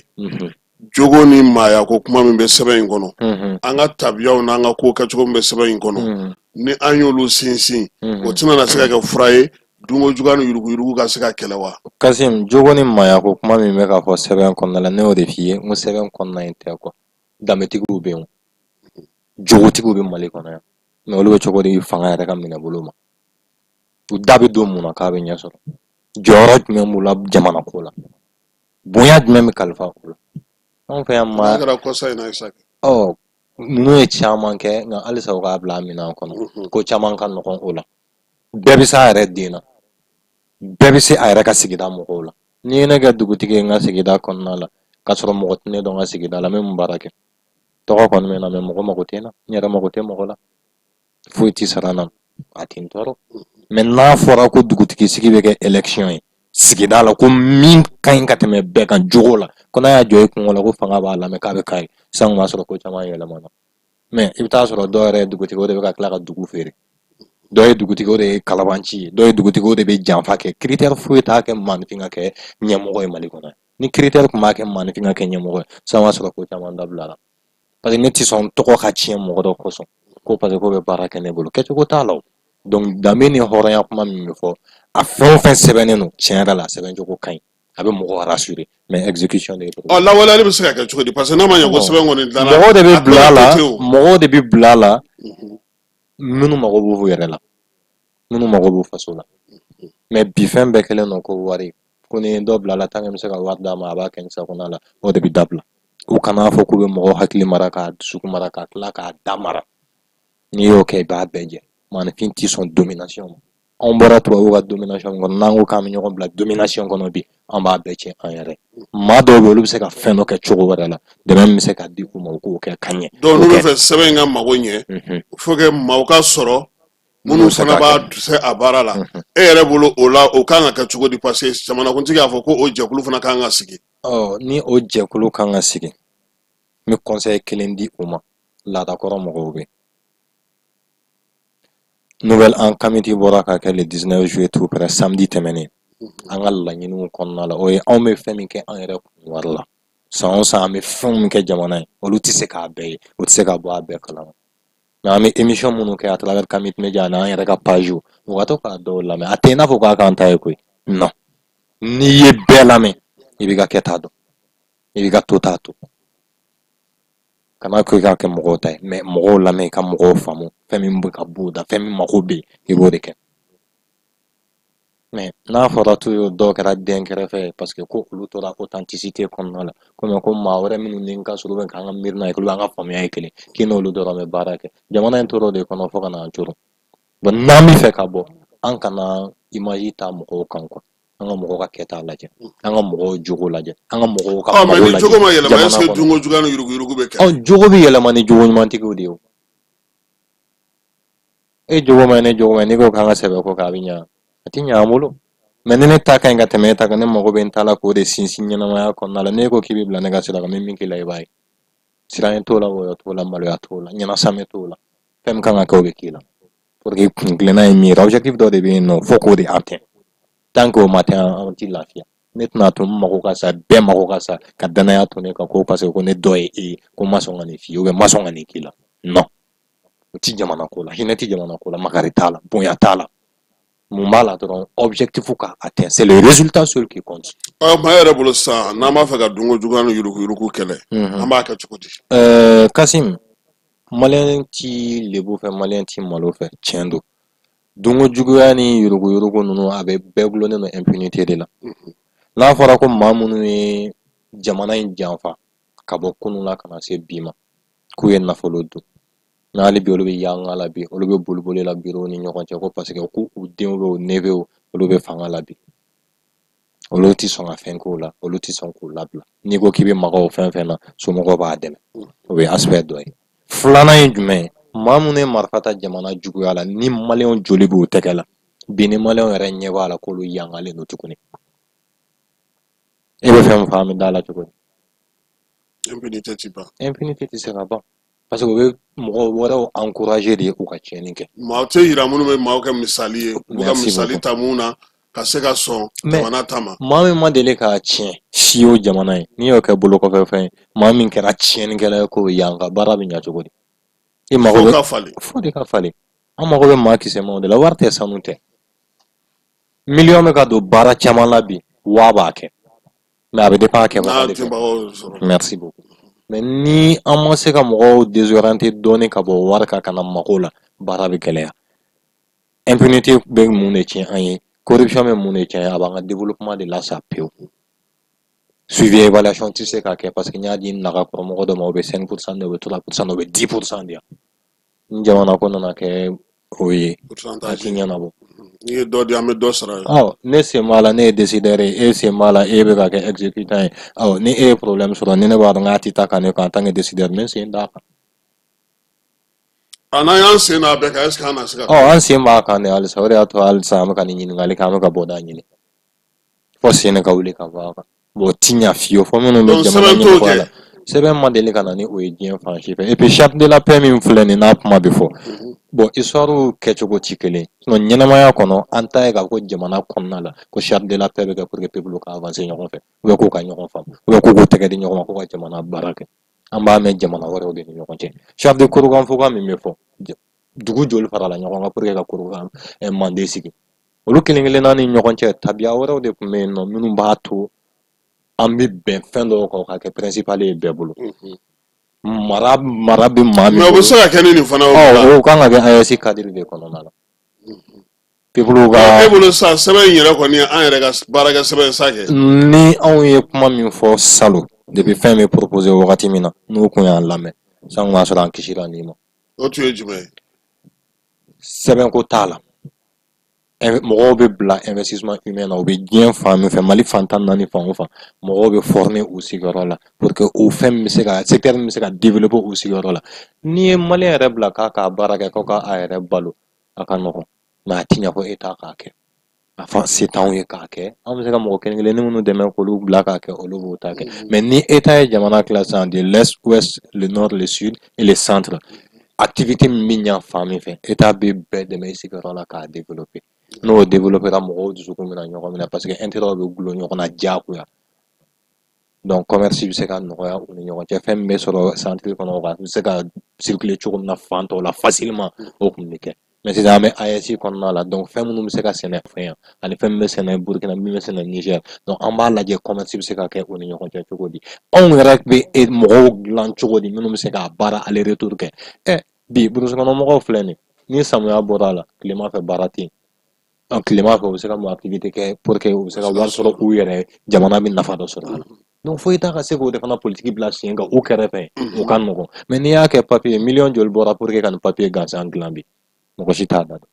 jogo ni maaya ko kuma min bɛ sɛbɛn in kɔnɔ, an ka tabiyaw n'an ka ko kɛcogo min bɛ sɛbɛn in kɔnɔ, ni an y'olu sinsin, o tɛna na se ka kɛ fura ye dunko juguya ni yuruguyurugu ka se ka kɛlɛ wa? Kasim, jogo ni maaya ko kuma min bɛ ka fɔ sɛbɛn kɔnɔna la, ne y'o de f'i ye, n ko sɛbɛn kɔnɔna in tɛ quoi. Danbetigiw bɛ yen, jogotigiw bɛ Mali kɔnɔ yan, mais olu bɛ cogo di fanga yɛrɛ ka minɛ bolo ma? U da bɛ don mun na k'a bɛ ɲɛ sɔrɔ? Jɔyɔrɔ jumɛn b'u la jamana ko la? Bonya jumɛn bɛ kalifa u la anw fɛ yan? Maa kɛra kɔsa in na Isa. Ɔ, ninnu ye caman kɛ, nka halisa u k'a bila a minɛn kɔnɔ. Ko caman ka nɔgɔn o la. Bɛɛ bɛ se a yɛrɛ den na, bɛɛ bɛ se a yɛrɛ ka sigida mɔgɔw la. N'i ye ne kɛ dugutigi ye n ka sigida kɔnɔna la, k'a sɔrɔ mɔgɔ tɛ ne dɔn n ka sigida la, n bɛ mun baara kɛ? Tɔgɔ kɔni bɛ n na, mais mɔgɔ mago tɛ n na, n yɛrɛ mago tɛ mɔgɔ la, foyi tɛ sara n na, a tɛ n tɔɔrɔ. Mais n'a fɔra ko dugutigi sigi bɛ kɛ élection ye sigida la, ko min ka ɲi ka tɛmɛ bɛɛ kan jogo la, ko n'a y'a jɔ i kungo la, ko fanga b'a lamɛn, k'a bɛ k'a ye, sisan b'a sɔrɔ ko caman yɛlɛmana. Mais i bɛ taa sɔrɔ dɔw yɛrɛ ye dugutigi, o de bɛ ka tila ka dugu feere. Dɔw ye dugutigi, o de ye kalabanci ye. Dɔw ye dugutigi, o de bɛ janfa kɛ. Critère foyi t'a kɛ maaninfin ka kɛ ɲɛmɔgɔ ye Mali kɔnɔ. Ni critère tun b'a kɛ maaninfin ka kɛ ɲɛmɔgɔ ye, sisan b'a sɔrɔ ko caman dabilara. Parce que ne tɛ sɔn tɔgɔ ka tiɲɛ mɔgɔ dɔ kosɔn, ko parce que ko bɛ baara kɛ ne bolo, kɛcogo t'a la. O donc, danbe ni hɔrɔnya kuma min bɛ fɔ, a fɛn o fɛn sɛbɛnnen don, tiɲɛ yɛrɛ la, a sɛbɛncogo ka ɲi, a bɛ mɔgɔ rassurer, mais exécution de ye. Ɔ, lawaleyali bɛ se ka kɛ cogo di? Parce que n'a ma ɲɛ ko sɛbɛn kɔni dilanna, mɔgɔw de bɛ bila a la, mɔgɔw de bɛ bila a la, minnu mago b'u yɛrɛ la, minnu mago b'u faso la. Mais bi, fɛn bɛɛ kɛlen don ko wari. Ko ni dɔ bila la, tant que n bɛ se ka wari d'a ma, a b'a kɛ n sagona la, o de bɛ dabila. U kan'a fɔ k'u bɛ mɔgɔw hakili mara, k'a dusukun mara, ka tila k'a da mara. N'i y'o kɛ, i b'a bɛɛ jɛ. Maaninfin tɛ sɔn domination ma. Anw bɔra tubabuw ka domination kɔnɔ. N'an ko k'an bɛ ɲɔgɔn bila domination kɔnɔ bi, an b'a bɛɛ tiɲɛ an yɛrɛ. Maa dɔw bɛ yen, olu bɛ se ka fɛn dɔ kɛ cogo wɛrɛ la, dɛmɛ min bɛ se ka di u ma, u k'o kɛ ka ɲɛ. Donc n'u bɛ fɛ sɛbɛn in ka mago ɲɛ, faut que maaw ka sɔrɔ minnu fana b'a se a baara la. E yɛrɛ bolo, o la, o kan ka kɛ cogo di? Parce que jamanakuntigi y'a fɔ ko o jɛkulu fana kan ka sigi. Ɔ, ni o jɛkulu kan ka sigi, n bɛ conseil kelen di u ma. Laadakɔrɔ mɔgɔw bɛ nouvel an Kamite bɔra ka kɛ le 19 juillet tout près, samedi tɛmɛnen. An ka laɲiniw kɔnɔna la, o ye anw bɛ fɛn min kɛ an yɛrɛ kun wari la, san o san an bɛ fɛn min kɛ jamana ye, olu tɛ se k'a bɛɛ ye, o tɛ se ka bɔ a bɛɛ kalama. Mais an bɛ émission minnu kɛ à travers Kamite Media ani an yɛrɛ ka page, u ka to k'a dɔw lamɛn. A tɛ i n'a fɔ k'a k'an ta ye koyi, non. N'i ye bɛɛ lamɛn, i b'i ka kɛta dɔn, i b'i ka to t'a to. Kana ko i k'a kɛ mɔgɔw ta ye, mais mɔgɔw lamɛn, i ka mɔgɔw faamu, fɛn min bɛ ka b'u da, fɛn min mako bɛ yen, i b'o de kɛ. Mais n'a fɔra toujours dɔw kɛra den kɛrɛfɛ ye, parce que ko olu tora authenticité kɔnɔna la, komi ko maa wɛrɛ minnu ni ka surun k'an ka miirina ye, k'olu an ka faamuya ye kelen, k'i n'olu dɔrɔn bɛ baara kɛ. Jamana in tora o de kɔnɔ fo ka n'an coron. Bon, n'an bɛ fɛ ka bɔ, an kana image ta mɔgɔw kan quoi. An ka mɔgɔw ka kɛta lajɛ, an ka mɔgɔw jogo lajɛ, an ka mɔgɔw ka mago lajɛ. Jogo ma yɛlɛma, est-ce que dunko juguya ni yuruguyurugu bɛ kɛ? Ɔ, jogo bɛ yɛlɛma ni jogo ɲumantigiw de ye. O e jogo ma ɲi, ne jogo ma ɲi, n'i ko k'an ka sɛbɛ ko kɛ, a bɛ ɲa? A ti ɲa an bolo. Mais ni ne ta ka ɲi ka tɛmɛ e ta kan, ne mago bɛ n ta la k'o de sinsin ɲɛnamaya kɔnɔna la, n'e ko k'i bɛ bila ne ka sira kan, n bɛ min k'i la, i b'a ye. Siran t'o la, wɔyɔ t'o la, maloya t'o la, ɲɛnasamɛ t'o la. Fɛn min kan ka kɛ, o bɛ k'i la, pour que kun tilenna ye min ye, objectif dɔ de bɛ yen nɔ, fo k'o de atteint. Tant que o ma atteint, an ti lafiya. Ne tɛna to n mago ka sa, bɛɛ mago ka sa, ka danaya to ne kan ko parce que ko ne dɔ ye e ye, ko n ma sɔn ka nin f'i ye, ou bien n ma sɔn ka nin k'i la. Non, o ti jamana ko la, hinɛ ti jamana ko la, makari t'a la, bonya t'a la. Mun b'a la dɔrɔn? Objectif ka atteint, c'est le résultat seul qui compte. Ɔ, maa yɛrɛ bolo sisan, n'an b'a fɛ ka dunko juguya ni yuruguyurugu kɛlɛ, an b'a kɛ cogo di? Kasim, maliyɛn ti lebu fɛ, maliyɛn ti malo fɛ. Tiɲɛ don, dunko juguya ni yuruguyurugu ninnu, a bɛ bɛɛ gulonnen don impunité de la. N'a fɔra ko maa minnu ye jamana in janfa ka bɔ kunun la ka na se bi ma, k'u ye nafolo dun, mais hali bi olu bɛ yanga la, bi olu bɛ boliboli la bureau ni ɲɔgɔn cɛ, ko parce que ko u denw bɛ, u neveu, olu bɛ fanga la bi, olu tɛ sɔn ka fɛn k'o la, olu tɛ sɔn k'u labila. N'i ko k'i bɛ maga o fɛn fɛn na, somɔgɔw b'a dɛmɛ. O ye aspect dɔ ye. Filanan ye jumɛn ye? Maa minnu ye marifa ta jamana juguya la, ni maliyɛnw joli b'u tɛgɛ la bi, ni maliyɛnw yɛrɛ ɲɛ b'a la k'olu yangalen don tuguni, e bɛ fɛn min fɔ, an bɛ da la cogo di? Impunité ti ban. Impunité tɛ se ka ban, parce que u bɛ mɔgɔ wɛrɛw encourager de u ka tiɲɛni kɛ. Maaw tɛ yira minnu bɛ maaw kɛ misali ye, u bɛ ka misali ta mun na ka se ka sɔn jamana ta ma. Maa min ma deli k'a tiɲɛ si o jamana ye, n'i y'o kɛ bolo kɔfɛ fɛn ye, maa min kɛra tiɲɛnikɛla ye, k'o yan ka baara bɛ ɲɛ cogo di? I mago bɛ ka falen. Fo de ka falen. An mago bɛ maa kisɛmaw de la. Wari tɛ, sanu tɛ. Miliyɔn bɛ ka don baara caman la bi, waa b'a kɛ, mais a bɛ dépend a kɛbaga de fɛ. Merci beaucoup. Mais ni an ma se ka mɔgɔw désorienter dɔɔni ka bɔ wari kan ka na mako la, baara bɛ gɛlɛya. Impunité bɛ mun de tiɲɛ an ye? Corruption bɛ mun de tiɲɛ? A b'an ka développement de lasa pewu. Suivi, évaluation tɛ se ka kɛ, parce que n y'a di nagakɔrɔmɔgɔ dɔ ma, o bɛ 5% de, o bɛ 3%, o bɛ 10% di yan. Ni jamana ko nana kɛ o ye, a ti ɲɛnabɔ. N'i ye dɔ di, an bɛ dɔ sara. Ɔ, ne sen b'a la, ne ye décideur ye, e sen b'a la, e bɛ ka kɛ exécutant ye. Ɔ, ni e ye problème sɔrɔ, ni ne b'a dɔn k'a tɛ taa ka ne kan en tant que décideur, n bɛ n sen d'a kan. A n'an y'an sen n'a bɛɛ kan, est ce que an na se ka? Ɔ, an sen b'a kan de halisa. O de y'a to halisa an bɛ ka nin ɲininkali kɛ, an bɛ ka bɔda ɲini fo sen ka wuli ka bɔ a kan. Bon, o ti ɲa fiyewu fo minnu bɛ jamana ɲɛmɔgɔya la. Sɛbɛn ma deli ka na ni o ye diɲɛ fan si fɛ. Et puis charte de la paix min filɛ nin n'a kuma bɛ fɔ, bon, histoire kɛcogo ti kelen. Sinon ɲɛnamaya kɔnɔ, an ta ye k'a ko jamana kɔnɔna la ko charte de la paix bɛ kɛ pour que peuple ka avancer ɲɔgɔn fɛ, ou bien k'u ka ɲɔgɔn faamu, ou bien k'u k'u tɛgɛ di ɲɔgɔn ma, k'u ka jamana baara kɛ. An b'a mɛn jamana wɛrɛw de ni ɲɔgɔn cɛ. Charte de Koroganfoga min bɛ fɔ, dugu joli farala ɲɔgɔn kan pour que ka Korogan manden sigi? Olu kelen kelenna ni ɲɔgɔn cɛ, tabiya wɛrɛw de tun bɛ yen nɔ minnu b'a to an bɛ bɛn fɛn dɔw kan, ka kɛ principal ye bɛɛ bolo. Mara bɛ maa min Mais o bɛ se ka kɛ ni nin fana. O kan ka kɛ AES cadre de kɔnɔna la. Peuple ka E bolo sisan, sɛbɛn in yɛrɛ kɔni, an yɛrɛ ka baarakɛ sɛbɛn sa kɛ. Ni anw ye kuma min fɔ salon, depuis fɛn bɛ proposer wagati min na, n'u kun y'an lamɛn san, kun y'a sɔrɔ an kisira nin ma. O tun ye jumɛn ye? Sɛbɛnko t'a la. Mɔgɔw bɛ bila investissement humain na, u bɛ diɲɛ fan min fɛ, Mali fan 14 fan o fan, mɔgɔw bɛ former u sigiyɔrɔ la pour que o fɛn min bɛ se ka, secteur min bɛ se ka développer u sigiyɔrɔ la. N'i ye malien yɛrɛ bila k'a k'a baara kɛ, ko k'a yɛrɛ balo, a ka nɔgɔn, mais a ti ɲɛ ko État k'a kɛ. A fa se t'anw ye k'a kɛ. An bɛ se ka mɔgɔ kelen kelennin minnu dɛmɛ k'olu bila k'a kɛ, olu b'o ta kɛ. Mais ni État ye jamana tila sisan de l'est, ouest, le nord, le sud et le centre, activité min bɛ ɲa fan min fɛ, État bɛ bɛɛ dɛmɛ i sigiyɔrɔ la k'a développer. N'o développera, mɔgɔw dusukun bɛna ɲɔgɔn minɛ, parce que intérêt bɛ gulon ɲɔgɔn na diyagoya. Donc commerce bɛ se ka nɔgɔya u ni ɲɔgɔn cɛ. Fɛn min bɛ sɔrɔ centre kɔnɔ, o bɛ se ka circuler cogo min na fan tɔw la facilement, o kun bɛ kɛ. Mais sisan an bɛ AES kɔnɔna la, donc fɛn minnu bɛ se ka sɛnɛ fɛn yan ani fɛn min bɛ sɛnɛ Burukina, min bɛ sɛnɛ Niger, donc an b'a lajɛ commerce bɛ se ka kɛ u ni ɲɔgɔn cɛ cogo di, anw yɛrɛ bɛ mɔgɔw dilan cogo di minnu bɛ se k'a baara aller retour kɛ. Ɛ, bi brousse kɔnɔ mɔgɔw filɛ nin, ni samiya bɔra a la, tilema fɛ baara tɛ yen. Tilema fɛ, u bɛ se ka mun activité kɛ pour que u bɛ se ka wari sɔrɔ u yɛrɛ ye, jamana bɛ nafa dɔ sɔrɔ a la? Donc fo État ka se k'o de fana politique bila sen kan u kɛrɛfɛ, o ka nɔgɔn. Mais n'i y'a kɛ papier, miliyɔn joli bɔra pour que ka nin papier gansan dilan bi? Mɔgɔ si t'a da dɔn,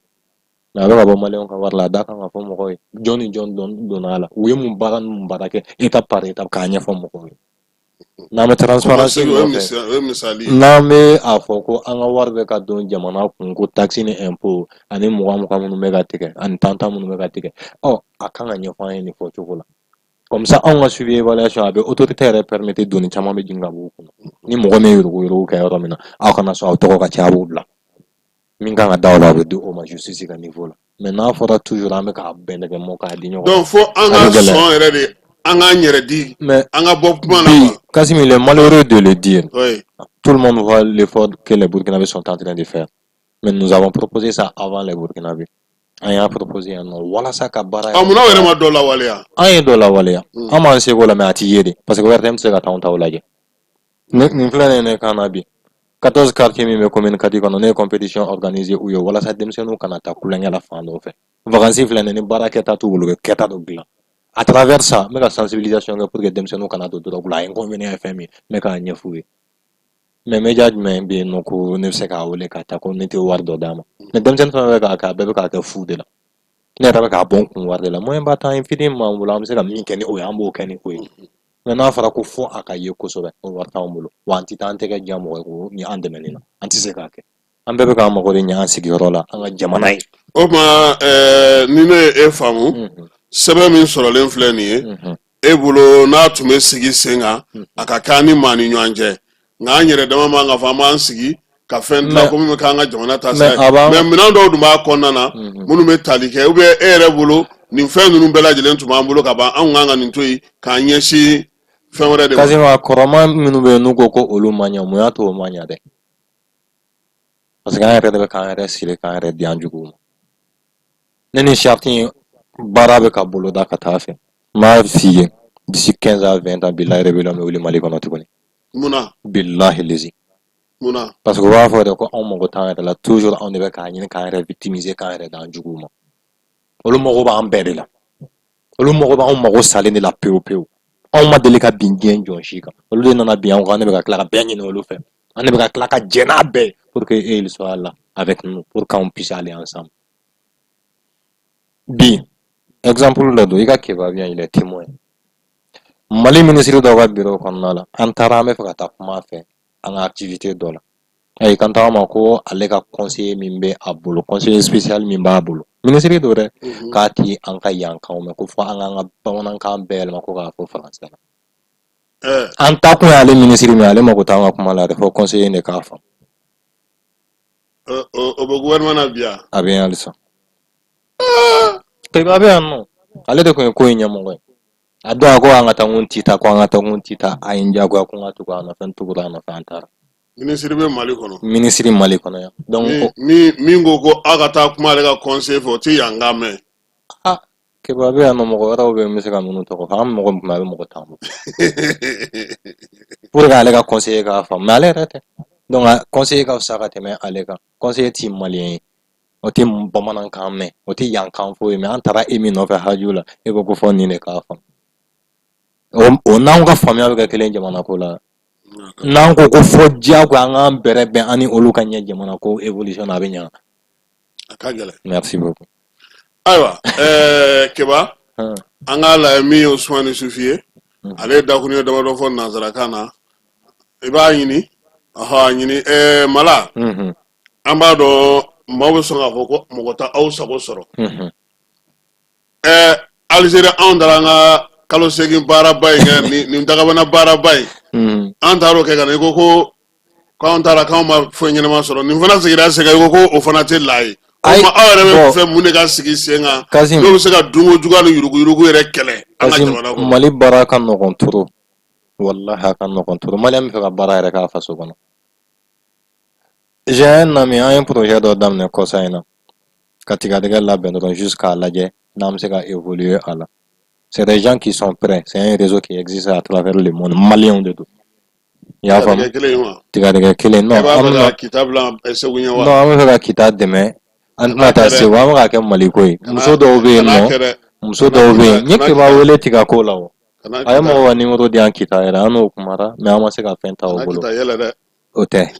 mais a bɛ ka bɔ maliyɛnw ka wari la. A da kan ka fɔ mɔgɔw ye jɔn ni jɔn donna a la, u ye mun baara ni mun baara kɛ, étape par étape, k'a ɲɛfɔ mɔgɔw ye. N'an bɛ transparence nɔfɛ, n'an bɛ a fɔ ko an ka wari bɛ ka don jamana kun, ko taxe ni impôt ani mugan mugan minnu bɛ ka tigɛ ani tan tan minnu bɛ ka tigɛ, ɔ, a kan ka ɲɛfɔ an ye nin fɔ cogo la. Comme ça anw ka suivi, évaluation, a bɛ autorité yɛrɛ permettre, doni caman bɛ jigin ka bɔ u kunna. Ni mɔgɔ min ye yuruguyurugu kɛ yɔrɔ min na, aw kana sɔn aw tɔgɔ ka ca, a b'o bila. Min kan ka da o la, a bɛ di o ma justice ka niveau la. Mais n'a fɔra toujours an bɛ k'a bɛɛ nɛgɛ mɔ k'a di ɲɔgɔn ma. Donc fo an ka sɔn yɛrɛ de, an k'an yɛrɛ di. Mais an ka bɔ kuma na. Bi, Kassim, il est malheureux de le dire. Oui. Tout le monde voit l'effort que les Burkinabés sont en train de faire. Mais nous avons proposé ça avant les Burkinabés. An y'a proposé yan nɔ walasa ka baara. A munna aw yɛrɛ ma dɔ lawaleya? An ye dɔ lawaleya. An b'an seko la, mais a ti ye de, parce que ORTM tɛ se ka taa anw taw lajɛ. Nin filɛ nin ye ne kan na bi. 14 quartiers min bɛ commune 4 kɔnɔ, ne ye compétition organisée u ye walasa denmisɛnninw kana taa kulonkɛ la fan dɔw fɛ. Vacances filɛ nin ye, ni baara kɛta t'u bolo, u bɛ kɛta dɔ dilan. À travers ça, n bɛ ka sensibilisation kɛ pour que denmisɛnninw kana don drogue la. A inconvénient ye fɛn min ye, n bɛ k'a ɲɛf'u ye. Mais média jumɛn bɛ yen nɔ ko ne bɛ se k'a wele ka taa ko ne tɛ wari dɔ d'a ma? Mais denmisɛnnin fɛn fɛn bɛ k'a kɛ, a bɛɛ bɛ k'a kɛ fu de la. Ne yɛrɛ bɛ k'a bɔ n kun wari de la. Moyen ba t'an ye, fitinin min b'an bolo, an bɛ se ka min kɛ ni o ye, an b'o kɛ ni o ye. Mais n'a fɔra ko fo a ka ye kosɛbɛ, o wari t'anw bolo wa. An tɛ taa an tɛgɛ diya mɔgɔ ye ko ni an dɛmɛni na, an tɛ se k'a kɛ. An bɛɛ bɛ k'an mago de ɲɛ an sigiyɔrɔ la, an ka jamana ye. O tuma ni ne ye e faamu, sɛbɛn min sɔrɔlen filɛ nin ye e bolo, n'a tun bɛ sigi sen kan, a ka kan ni maa ni ɲɔgɔn cɛ, nka an yɛrɛ dama man ka fɔ an b'an sigi ka fɛn dilan ko min bɛ k'an ka jamana ta sira ye. Mais minɛn dɔw dun b'a kɔnɔna na minnu bɛ tali kɛ, ou bien e yɛrɛ bolo, nin fɛn ninnu bɛɛ lajɛlen tun b'an bolo ka ban, anw kan ka nin to yen k'an ɲɛsin fɛn wɛrɛ de ma? Kasima, kɔrɔma minnu bɛ yen n'u ko ko olu ma ɲɛ, mun y'a to o ma ɲɛ dɛ? Parce que an yɛrɛ de bɛ k'an yɛrɛ siri k'an yɛrɛ di an juguw ma. Ne ni charte in baara bɛ ka boloda ka taa fɛ, n b'a f'i ye, d'ici 15 à 20 ans, bilahi, rébellion bɛ wuli Mali kɔnɔ tuguni. Mun na? Bilahi lezi. Mun na? Parce que u b'a fɔ de ko anw mago t'an yɛrɛ la, toujours anw de bɛ k'a ɲini k'an yɛrɛ victimiser, k'an yɛrɛ d'an juguw ma. Olu mago b'an bɛɛ de la, olu mago b'anw mago salen de la pewu pewu. Anw ma deli ka bin diɲɛ jɔn si kan, olu de nana bin anw kan. An de bɛ ka tila ka bɛɛ ɲini olu fɛ, an de bɛ ka tila ka jɛn n'a bɛɛ ye pour que eux, ils soient là avec nous, pour qu'on puisse aller ensemble. Bi exemple dɔ don, i ka Keba bien, il est témoin. Mali minisiri dɔw ka bureau kɔnɔna la, an taara, an bɛ fɛ ka taa kuma a fɛ an ka activité dɔ la. Ayi, kan taga ma ko ale ka conseiller min bɛ a bolo, conseiller spécial min b'a bolo, minisiri don dɛ, k'a ti an ka yankanw mɛn, ko fɔ an k'an ka bamanankan bɛɛ yɛlɛma ko k'a fɔ français la. An ta kun y'ale minisiri min ye, ale mago t'an ka kuma la dɛ, fo conseiller de k'a faamu. O bɛ gouvernement na bi yan? A bɛ yen halisa. Keba bɛ yan nɔ, ale de tun ye ko in ɲɛmɔgɔ ye. A don a ko an ka taa, n ko n ti taa, ko an ka taa, n ko n ti taa. A ye n diyagoya ko n ka tugu a nɔfɛ, n tugura a nɔfɛ, an taara. Minisiri bɛ Mali kɔnɔ? Minisiri Mali kɔnɔ yan, donc Min ko ko aw ka taa kuma ale ka conseiller fɛ, o tɛ yankan mɛn? Ah, Keba bɛ yan nɔ, mɔgɔ wɛrɛw bɛ yen, n bɛ se ka minnu tɔgɔ fɔ. An mɔgɔ min kun bɛ, a bɛ mɔgɔ 10 bɔ pour que ale ka conseiller k'a faamu, mais ale yɛrɛ tɛ. Donc conseiller ka fisa ka tɛmɛ ale kan. Conseiller ti malien ye, o tɛ bamanankan mɛn, o tɛ yankan foyi mɛn. An taara e min nɔfɛ haju la, e ko ko fɔ nin de k'a faamu. O n'anw ka faamuya bɛ kɛ kelen jamana ko la. N'an ko ko fɔ diyagoya an k'an bɛrɛ bɛn, an ni olu ka ɲɛ jamana ko évolution na, a bɛ ɲa? A ka gɛlɛn. Merci beaucoup. Ayiwa, Keba, an k'a lajɛ min ye Usumani Sufi ye. Ale ye dakuruɲɛ damadɔ fɔ nansarakan na. I b'a ɲini, ɔhɔ, a ɲini. Mala, an b'a dɔn maaw bɛ sɔn k'a fɔ ko mɔgɔ tɛ aw sago sɔrɔ. Alizeri, anw taara an ka kalo 8 baaraba in kɛ, nin dagabana baaraba in, an taar'o kɛ ka na. I ko ko k'anw taara k'anw ma foyi ɲɛnama sɔrɔ. Nin fana sigira sen kan, i ko ko o fana tɛ la ye. O tuma, aw yɛrɛ bɛ fɛ mun de ka sigi sen kan n'o bɛ se ka dunko juguya ni yuruguyurugu yɛrɛ kɛlɛ an ka jamana kɔnɔ? Mali baara ka nɔgɔn trop, walahi a ka nɔgɔn trop. Malien bɛ fɛ ka baara yɛrɛ k'a faso kɔnɔ. J'ai un ami, an ye projet dɔ daminɛ kɔsa in na ka tigadɛgɛ labɛn dɔrɔn, juste k'a lajɛ n'an bɛ se ka évoluer a la. C'est des gens qui sont prêts, c'est un réseau qui existe à travers le monde, maliens de don, i y'a faamu? Tigadɛgɛ kelen, non. An bɛ Kita bila Segu ɲɛ wa? Non, an bɛ fɛ ka Kita dɛmɛ, an tɛna taa Segu, an bɛ k'a kɛ Mali ko ye. Muso dɔw bɛ yen nɔ, muso dɔw bɛ yen, n ye Keba wele tiga ko la, o a ye mɔgɔ ka numéro di yan Kita yɛrɛ, an n'o kumara, mais an ma se ka fɛn ta o bolo. O tɛ,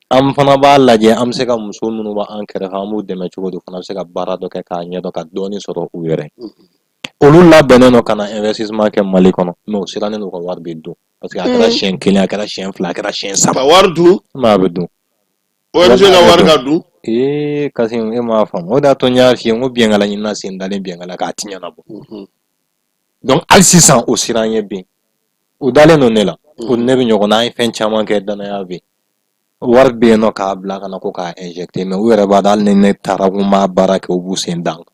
an fana b'a lajɛ an bɛ se ka muso minnu b'an kɛrɛfɛ, an b'u dɛmɛ cogo di, o fana bɛ se ka baara dɔ kɛ k'a ɲɛdɔn ka dɔɔnin sɔrɔ u yɛrɛ. Olu labɛnnen don ka na investissement kɛ Mali kɔnɔ, mais u sirannen don ka wari bɛ dun, parce que a kɛra siɲɛ kelen, a kɛra siɲɛ fila, a kɛra siɲɛ saba. Ka wari dun? Mais a bɛ dun. ONG ka wari ka dun? Ee Kasim, e m'a faamu, o de y'a to n y'a f'i ye n ko biɲɛkala ɲinina sen dalen biɲɛkala k'a ti ɲɛnabɔ. Donc hali sisan o siran ye ben, u dalen don ne la, u ni ne bɛ ɲɔgɔn na, an ye fɛn caman kɛ, danaya bɛ yen. Wari bɛ yen nɔ k'a bila ka na ko k'a injecter, mais u yɛrɛ b'a dɔn, hali ni ne taara ko n b'a baara kɛ, u b'u sen da n kan.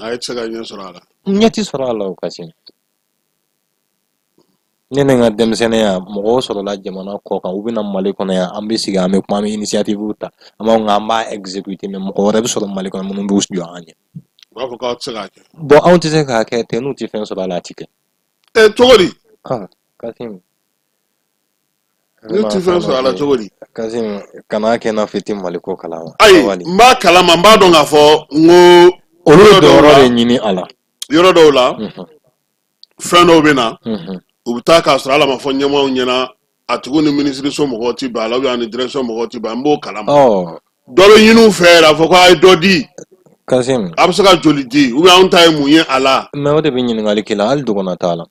A ye tɛ se ka ɲɛ sɔrɔ a la? Ɲɛ ti sɔrɔ a la o Kasim. Ne ni n ka denmisɛnninya, mɔgɔw sɔrɔla jamana kɔ kan, u bɛna Mali kɔnɔ yan, an bɛ sigi, an bɛ kuma, an bɛ initiative ta, an b'a fɔ k'an b'a exécuter, mais mɔgɔ wɛrɛ bɛ sɔrɔ Mali kɔnɔ minnu b'u jɔ an ɲɛ. U b'a fɔ k'aw tɛ se k'a kɛ. Bon, anw tɛ se k'a kɛ ten, n'u tɛ fɛn sɔrɔ a la, a ti kɛ. Ɛ, cogo di? Ah Kasim. N'u tɛ fɛn sɔrɔ a la, cogo di? Kasim, kana kɛ i n'a fɔ i tɛ Mali ko kalama. Ayi, n b'a kalama, n b'a dɔn k'a fɔ n ko. Olu ye jɔyɔrɔ de ɲini a la. Yɔrɔ dɔw la, fɛn dɔw bɛ na, u bɛ taa k'a sɔrɔ ala ma fɔ ɲɛmaaw ɲɛna, a tigiw ni minisiriso mɔgɔw ti bɛn a la, ou bien a ni direction mɔgɔw ti bɛn, an b'o kalama. Dɔ bɛ ɲini u fɛ yɛrɛ, a fɔ ko a ye dɔ di. Kasim. A bɛ se ka joli di, ou bien anw ta ye mun ye a la? Mais o de bɛ ɲininkali k'i la, hali dɔgɔnna t'a la,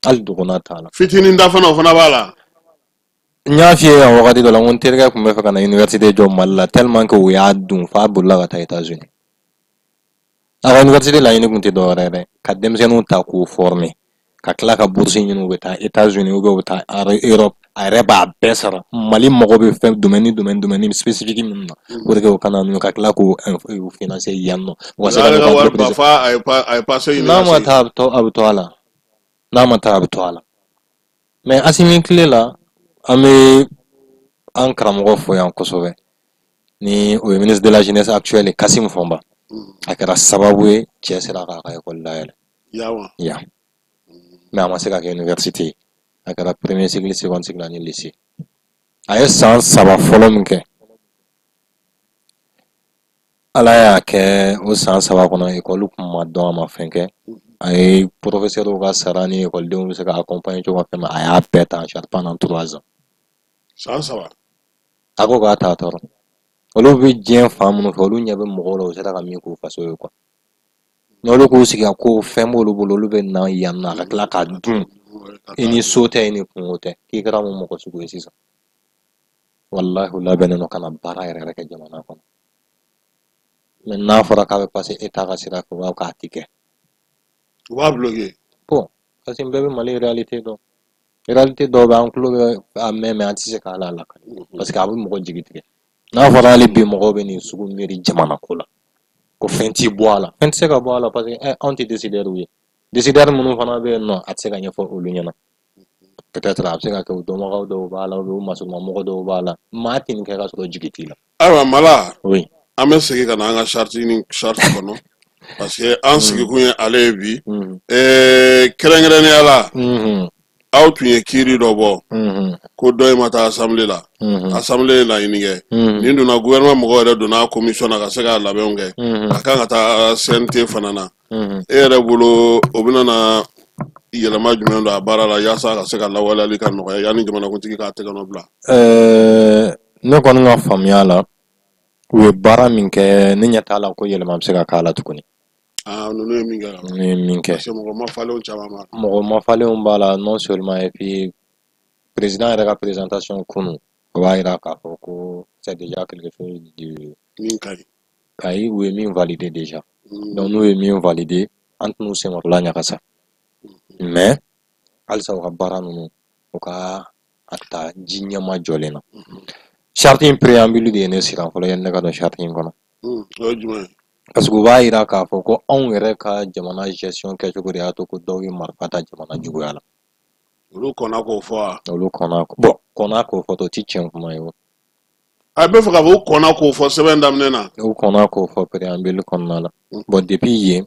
hali dɔgɔnna t'a la. Fitinin da fana, o fana b'a la. N y'a f'i ye yan wagati dɔ la, n ko n terikɛ tun bɛ fɛ ka na université jɔ Mali la, tellement que u y'a dun f'a bolila ka taa États-Unis. A ka université laɲini tun tɛ dɔwɛrɛ ye dɛ, ka denmisɛnninw ta k'u former, ka tila ka bourse ɲini, u bɛ taa États-Unis ou bien u bɛ taa Europe, a yɛrɛ b'a bɛɛ sara. Mali mago bɛ fɛn domaine domaine domaine spécifique minnu na pour que u ka na n'u ye, ka tila k'u financer yan nɔ, u ka se ka n'u ka entreprise. A ye passer. N'a ma taa, a bɛ to, a bɛ to a la. N'a ma taa, a bɛ to a la. Mais Asimi tile la, an bɛ an karamɔgɔ fo yan kosɛbɛ, ni o ye ministre de la jeunesse actuel ye, Kasim Fɔnba. A kɛra sababu ye cɛ sera k'a ka école dayɛlɛ yan, mais a ma se ka kɛ université ye. A kɛra premier cycle, second cycle ani lycée. A ye san 3 fɔlɔ min kɛ, Ala y'a kɛ o san 3 kɔnɔ, ekɔli kun ma dɔn, a ma fɛn kɛ. A ye professeur ka sara ni ekɔlidenw bɛ se ka accompagner cogo fɛn min, a y'a bɛɛ ta en charge pendant 3 ans. San 3. A ko k'a t'a tɔɔrɔ. Olu bɛ diɲɛ fan minnu fɛ, olu ɲɛ bɛ mɔgɔw la, u sera ka min k'u faso ye quoi. N'olu k'u sigi a ko fɛn b'olu bolo, olu bɛ na yan nɔ, a ka tila k'a dun. I ni so tɛ, i ni kungo tɛ, k'i kɛra mun mɔgɔ sugu ye sisan? Walahi, u labɛnnen don ka na baara yɛrɛ yɛrɛ kɛ jamana kɔnɔ. Mais n'a fɔra k'a bɛ passer État ka sira fɛ, u b'a fɔ k'a ti kɛ. U b'a bloquer. Bon, parce que bɛɛ bɛ Mali réalité dɔn. Réalité dɔw bɛ, an tulo bɛ a mɛn, mais an tɛ se k'a la lakali parce que a bɛ mɔgɔ jigi tigɛ. N'a fɔra hali bi mɔgɔw bɛ nin sugu miiri jamana ko la, ko fɛn ti bɔ a la, fɛn tɛ se ka bɔ a la, parce que anw tɛ décideur ye. Décideur minnu fana bɛ yen nɔ, a tɛ se ka ɲɛfɔ olu ɲɛna. Peut-être a bɛ se ka kɛ u dɔnbagaw dɔw b'a la, ou bien u masurumamɔgɔ dɔw b'a la. Maa tɛ nin kɛ ka sɔrɔ jigi t'i la. Ayiwa Mala. Oui. An bɛ segin ka na an ka charte ni charte kɔnɔ, parce que an sigikun ye ale ye bi. Kɛrɛnkɛrɛnnenya la, aw tun ye kiiri dɔ bɔ ko dɔ in ma taa assemblée la. Assemblée ye laɲini kɛ. Nin donna gouvernement mɔgɔw yɛrɛ donna commission na ka se k'a labɛnw kɛ. A kan ka taa CNT fana na. E yɛrɛ bolo, o bɛna na yɛlɛma jumɛn don a baara la yaasa ka se ka lawaleyali ka nɔgɔya yanni jamanakuntigi k'a tɛgɛ nɔ bila? Ne kɔni ka faamuya la, u ye baara min kɛ, ne ɲɛ t'a la ko yɛlɛma bɛ se ka k'a la tuguni. Aa, ninnu ye min kɛ. Ninnu ye min kɛ. Parce que mɔgɔ mafalenw caman b'a la. Mɔgɔ mafalenw b'a la, non seulement, et puis président yɛrɛ ka présentation kunun, o b'a yira k'a fɔ ko c'est déjà quelque chose de min ka ɲi. Ayi, u ye min validé déjà. Donc n'u ye min validé, an tɛn'u senkɔrɔla ɲagasa. Mais halisa u ka baara ninnu, u ka a ta ji ɲɛma jɔlen na. Charte in préambule de ye ne siran fɔlɔ yanni ne ka don charte in kɔnɔ. O ye jumɛn ye? Parce que u b'a yira k'a fɔ ko anw yɛrɛ ka jamana gestion kɛcogo de y'a to ko dɔw ye marifa ta jamana juguya la. Olu kɔnna k'o fɔ wa? Olu kɔnna, bon, kɔnna k'o fɔ, to ti tiɲɛ kuma ye o. A bɛ fɛ k'a fɔ u kɔnna k'o fɔ sɛbɛn daminɛ na. U kɔnna k'o fɔ préambule kɔnɔna la. Bon, depuis yen,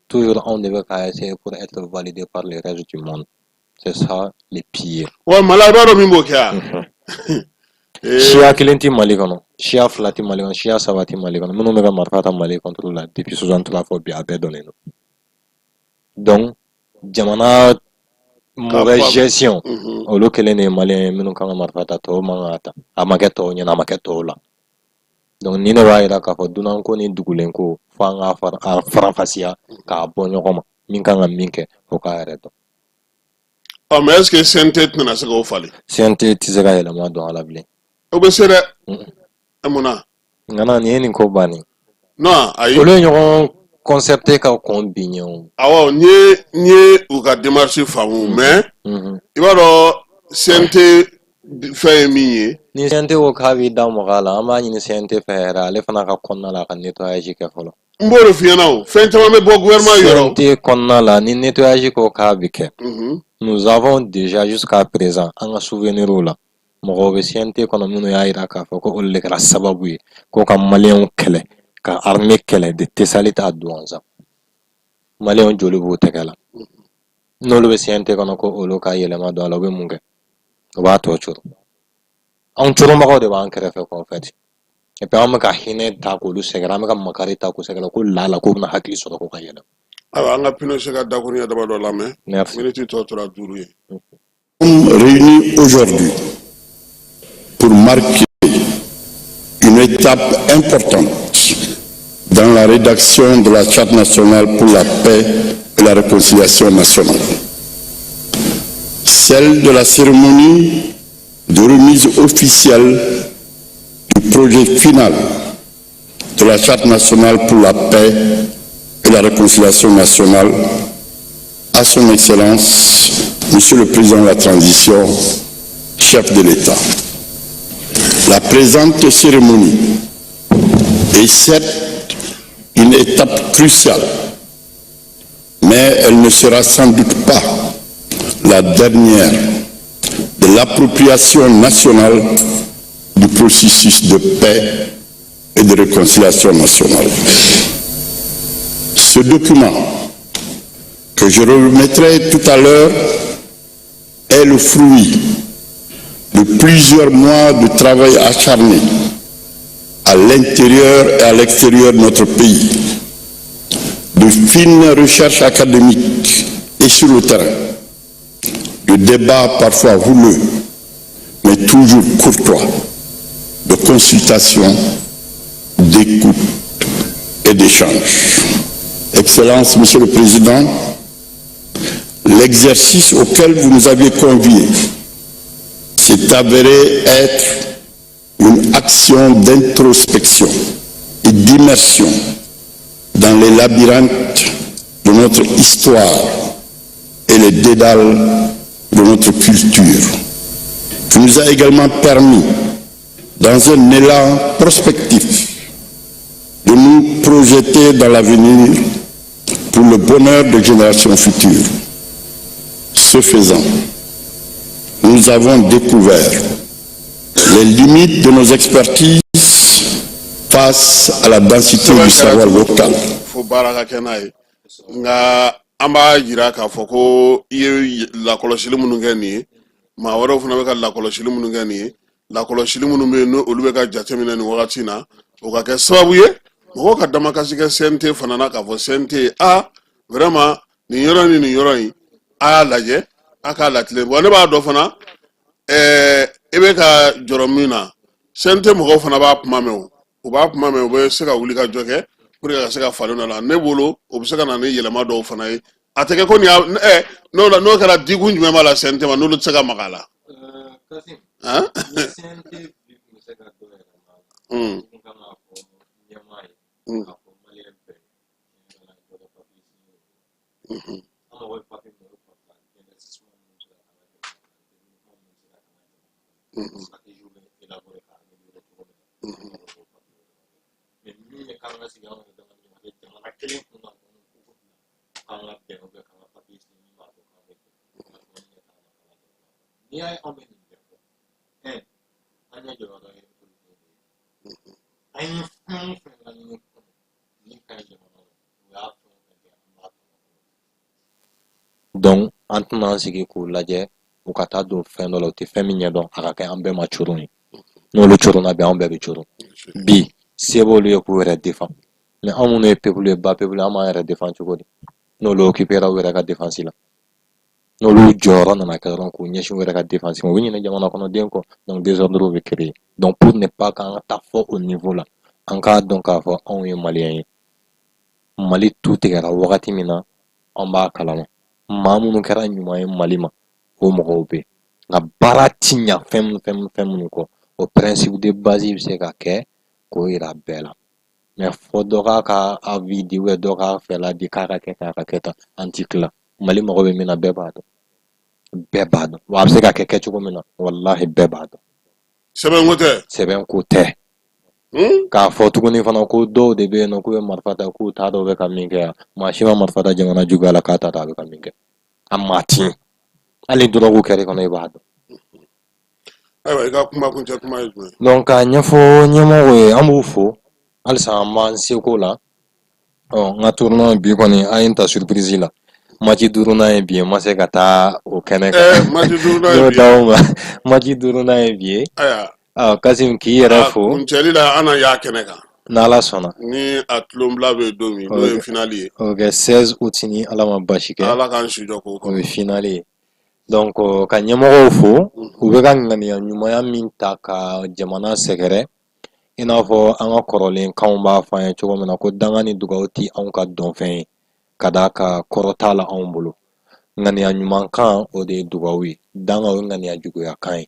toujours anw de bɛ k'a essayer pour être validé par le reste du monde. C'est ça le pire. Wa Mala, i b'a dɔn min b'o kɛ wa? Siya kelen tɛ Mali kɔnɔ, siya fila tɛ Mali kɔnɔ, siya saba tɛ Mali kɔnɔ. Minnu bɛ ka marifa ta Mali contre la depuis 63 fɔ bi, a bɛɛ dɔnnen don. Donc jamana mauvaise gestion, olu kelen de ye maliyɛn ye minnu kan ka marifa ta, tɔw man kan ka ta. A ma kɛ tɔw ɲɛna, a ma kɛ tɔw la. Donc nin de b'a yira k'a fɔ dunanko ni dugulenko, fo an k'a faranfasiya k'a bɔ ɲɔgɔn ma. Min kan ka min kɛ, o k'a yɛrɛ dɔn. Ɔ, mais est ce que CNT tɛna se k'o falen? CNT tɛ se ka yɛlɛma don a la bilen. O bɛ se dɛ. Ɛ, mun na? Ŋana, nin ye nin ko bannen. Non, ayi. Olu ye ɲɔgɔn concerté ka kɔn bi ɲɛ o. Awɔ, n ye u ka démarche faamu, mais i b'a dɔn CNT fɛn ye min ye. Ni CNT ko k'a b'i da mɔgɔ a la, an b'a ɲini CNT fɛ yɛrɛ, ale fana ka kɔnɔna la, a ka nettoyage kɛ fɔlɔ. N b'o de f'i ɲɛna o, fɛn caman bɛ bɔ gouvernement yɔrɔ. CNT kɔnɔna la, ni nettoyage ko k'a bɛ kɛ. Nous avons déjà jusqu'à présent an ka souvenir la, mɔgɔw bɛ CNT kɔnɔ minnu y'a jira k'a fɔ ko olu de kɛra sababu ye ko ka maliyɛnw kɛlɛ, ka armée kɛlɛ de Tessalit à Douentza. Maliyɛnw joli b'u tɛgɛ la. N'olu bɛ CNT kɔnɔ ko olu ka yɛlɛma don a la, u bɛ mun kɛ? U b'a tɔ coro. Anw coronbagaw de b'an kɛrɛfɛ quoi, en fait. Et puis an bɛ ka hinɛ ta k'olu sɛgɛrɛ, an bɛ ka makari ta k'u sɛgɛrɛ ko lala k'u bɛna hakili sɔrɔ ko ka yɛlɛma. Ayiwa, an ka Pinochet ka dakuruɲɛ damadɔ lamɛn. Merci. Miniti tɔ tora 5 ye. Réunis aujourd'hui pour marquer une étape importante dans la rédaction de la Charte nationale pour la paix et la réconciliation nationale. Celle de la cérémonie de remise officielle du projet final de la Charte nationale pour la paix et la réconciliation nationale à son Excellence, Monsieur le Président de la Transition, chef de l'État. La présente cérémonie est certes une étape cruciale, mais elle ne sera sans doute pas la dernière de l'appropriation nationale du processus de paix et de réconciliation nationale. Ce document, que je remettrai tout à l'heure, est est le fruit de plusieurs mois de travail acharné à l'intérieur et à l'extérieur de notre pays, de fines recherches académiques et sur le terrain, de débats parfois houleux, mais toujours courtois, de consultation, d'écoute et d'échange. Excellence, Monsieur le Président, l'exercice auquel vous nous aviez conviés s'est avéré être une action d'introspection et d'immersion dans les labyrinthes de notre histoire et les dédales de notre culture, qui nous a également permis, dans un élan prospectif, de nous projeter dans l'avenir pour le bonheur des générations futures. Ce faisant, nous avons découvert les limites de nos expertises face à la densité du savoir local. Fo baara ka kɛ n'a ye, nka an b'a jira k'a fɔ ko i ye lakɔlɔsili minnu kɛ nin ye, maa wɛrɛw fana bɛ ka lakɔlɔsili minnu kɛ nin ye, lakɔlɔsili minnu bɛ yen, n'olu bɛ ka jateminɛ nin wagati in na, o ka kɛ sababu ye mɔgɔw ka damakasi kɛ CNT fana na, k'a fɔ CNT a vraiment nin yɔrɔ ni nin yɔrɔ in, a y'a lajɛ, a k'a latilen. Wa ne b'a dɔn fana, i bɛ ka jɔrɔ min na, CNT mɔgɔw fana b'a kuma mɛn, o u b'a kuma mɛn, u bɛ se ka wuli ka jɔ kɛ pour que ka se ka falen dɔ la. Ne bolo, o bɛ se ka na ni yɛlɛma dɔw fana ye. A tɛ kɛ ko nin y'a n'o kɛra, dikun jumɛn b'a la CNT ma, n'olu tɛ se ka maga a la? Kasim, han ni CNT bi tun bɛ se ka dɔ yɛlɛma a la, i kun kan k'a fɔ ɲɛmaa ye, k'a fɔ maliyɛn bɛɛ, tiɲɛ yɛrɛ la, dɔ ka papiye signé. An mago bɛ papiye min na, o ye papiye investissement minnu bɛ se ka k'an ka jamana kɔnɔ, développement minnu bɛ se ka k'an ka jamana kɔnɔ, stratégie bɛ élaborer ka améliorer cogo min na, an mago b'o papiye de la. Mais min ye k'an ka sigi anw yɛrɛ dama ni ɲɔgɔn cɛ, jamana kelen kun kan, ko ko bila k'an ka bɛn ou bien k'an ka papiye signé min b'a to k'an bɛ bɛn, franchement, ne ɲɛ t'a la an ka jamana kɔnɔ. N'i y'a ye anw bɛ nin bɛɛ fɔ, un, an ɲɛ jɔyɔrɔ ye politique de ye. An ye fɛn o fɛn laɲini kɔnɔ min ka ɲi jamana ma, u y'a fɛn o fɛn kɛ, an b'a tɔnɔ kɔnɔ. Donc an tɛna an sigi k'u lajɛ u ka taa don fɛn dɔ la, u tɛ fɛn min ɲɛdɔn, a ka kɛ an bɛɛ ma coron ye. N'olu coronna bi, anw bɛɛ bɛ coron. Bi se b'olu ye k'u yɛrɛ défend, mais anw minnu ye peuple ye, ba peuple, an b'an yɛrɛ défend cogo di n'olu occupera u yɛrɛ ka défense la? N'olu jɔyɔrɔ nana kɛ dɔrɔn k'u ɲɛsin u yɛrɛ ka défense ma, u bɛ ɲinɛ jamana kɔnɔden kɔ. Donc désordre bɛ créer. Donc pour ne pas k'an ka taa fɔ o niveau la, an k'a dɔn k'a fɔ anw ye maliyɛn ye. Mali tu tigɛra wagati min na, an b'a kalama, maa minnu kɛra ɲuman ye Mali ma, o mɔgɔw bɛ yen. Nka baara ti ɲa fɛn minnu fɛn minnu fɛn minnu kɔ, o principe de base bɛ se ka kɛ k'o yira bɛɛ la. Mais fɔ dɔ k'a ka avis di ou bien dɔ k'a fɛla di k'a ka kɛ tan, a ka kɛ tan, an ti tila. Mali mago bɛ min na, bɛɛ b'a dɔn, bɛɛ b'a dɔn. Wa a bɛ se ka kɛ kɛcogo min na, walahi, bɛɛ b'a dɔn. Sɛbɛn ko tɛ. Sɛbɛn ko tɛ. K'a fɔ tuguni fana ko dɔw de bɛ yen nɔ k'u bɛ marifa ta, k'u t'a dɔn u bɛ ka min kɛ yan. Maa si ma marifa ta jamana juguya la k'a t'a dɔn a bɛ ka min kɛ. A maa ti yen, hali ni dɔrɔgu kɛr'i kɔnɔ, i b'a dɔn. Ayiwa, i ka kuma kuncɛ kuma ye jumɛn ye? Donc k'a ɲɛfɔ ɲɛmɔgɔw ye, an b'u fo halisa, an b'an seko la. Ɔ n ka tournoi bi kɔni, a ye n ta surprise la. Match duurunan ye bi ye, n ma se ka taa o kɛnɛ kan. Match duurunan ye N'o bi ye. d'aw ma, match duurunan ye bi ye. Ayiwa. Ɔ Kasim, k'i yɛrɛ A fo. kuncɛli la, an na y'a kɛnɛ kan. N'Ala sɔnna. Ni a tulonbila bɛ don min, O n'o bɛ ye kɛ finale ye. O bɛ kɛ 16 août, ni Ala ma basi kɛ. Ala k'an si jɔ k'o O ye kɔnɔ. finale ye. Donc ka ɲɛmɔgɔw fo, u bɛ ka ŋaniya ɲumanya min ta ka jamana sɛgɛrɛ, i n'a fɔ an ka kɔrɔlen kanw b'a fɔ an ye cogo min na ko danga ni dugawu ti anw ka dɔnfɛn ye, ka d'a kan kɔrɔ t'a la anw bolo. Ŋaniya ɲuman kan, o de ye dugawu ye. Danga, o ye ŋaniya juguya kan ye.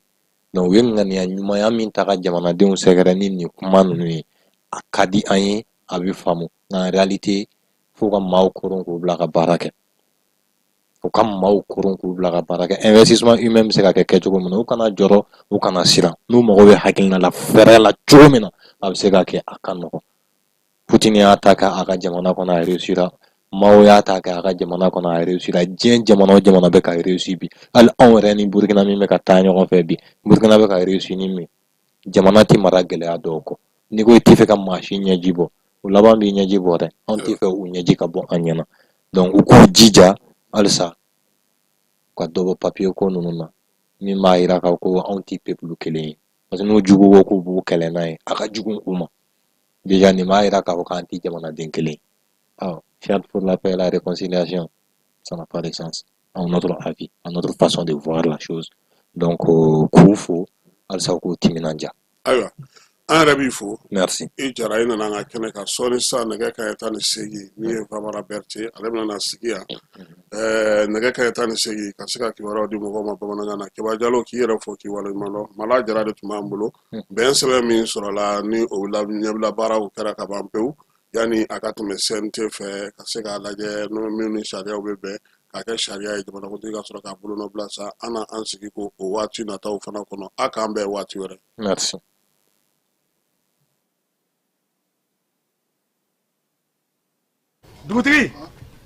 Donc u ye ŋaniya ɲumanya min ta ka jamanadenw sɛgɛrɛ ni nin kuma ninnu ye, a ka di an ye, a bɛ faamu. Nka en réalité, f'u ka maaw koron k'u bila ka baara kɛ, u ka maaw koron k'u bila ka baara kɛ. Investissement humain bɛ se ka kɛ kɛcogo min na, u kana jɔrɔ, u kana siran. N'u mago bɛ hakilina la, fɛɛrɛ la cogo min na, a bɛ se ka kɛ, a ka nɔgɔn. Poutine y'a ta kɛ a ka jamana kɔnɔ, a réussira. Mao y'a ta kɛ a ka jamana kɔnɔ, a réussira. Diɲɛ jamana o jamana bɛ ka réussir bi, hali anw yɛrɛ ni Burukina min bɛ ka taa ɲɔgɔn fɛ bi, Burukina bɛ ka réussir ni min. Jamana tɛ mara gɛlɛya dɔw kɔ. N'i ko i t'i fɛ ka maa si ɲɛji bɔ, o laban b'i ɲɛji bɔ dɛ. Anw t'i fɛ u ɲɛji ka bɔ an ɲɛna. Donc u k'u jija halisa ka dɔ bɔ papiye ko ninnu na. min b'a yira k'a ko anw tɛ peuple kelen ye parce que n'u jugu ko k'u b'u kɛlɛ n'a ye a ka jugu u ma déjà nin b'a yira k'a fɔ k'an tɛ jamanaden kelen ye. Awɔ, charte pour la paix et la réconciliation, ça n'a pas de sens à notre avis, à notre façon de voir la chose. Donc k'u fo halisa k'u timinanja. Ayiwa, an yɛrɛ b'i fo. Merci. I jara i nana an ka kɛnɛ kan. Sɔɔni sisan, nɛgɛ kanɲɛ 18, min ye Famara Berete, ale bɛna na sigi yan nɛgɛ kanɲɛ 18 ka se ka kibaruyaw di mɔgɔw ma bamanankan na. Keba Jalo, k'i yɛrɛ fo k'i waleɲuman dɔn. Mala Jara de tun b'an bolo. Bɛn sɛbɛn min sɔrɔla ni o ɲɛbila baaraw kɛra ka ban pewu, yanni a ka tɛmɛ CNT fɛ ka se k'a lajɛ n'o min ni sariyaw bɛ bɛn k'a kɛ sariya ye, jamanakuntigi ka sɔrɔ k'a bolonɔ bila sa. An na an sigi ko o waati nataw fana kɔnɔ. A k'an bɛn waati wɛrɛ. Merci. Dugutigi,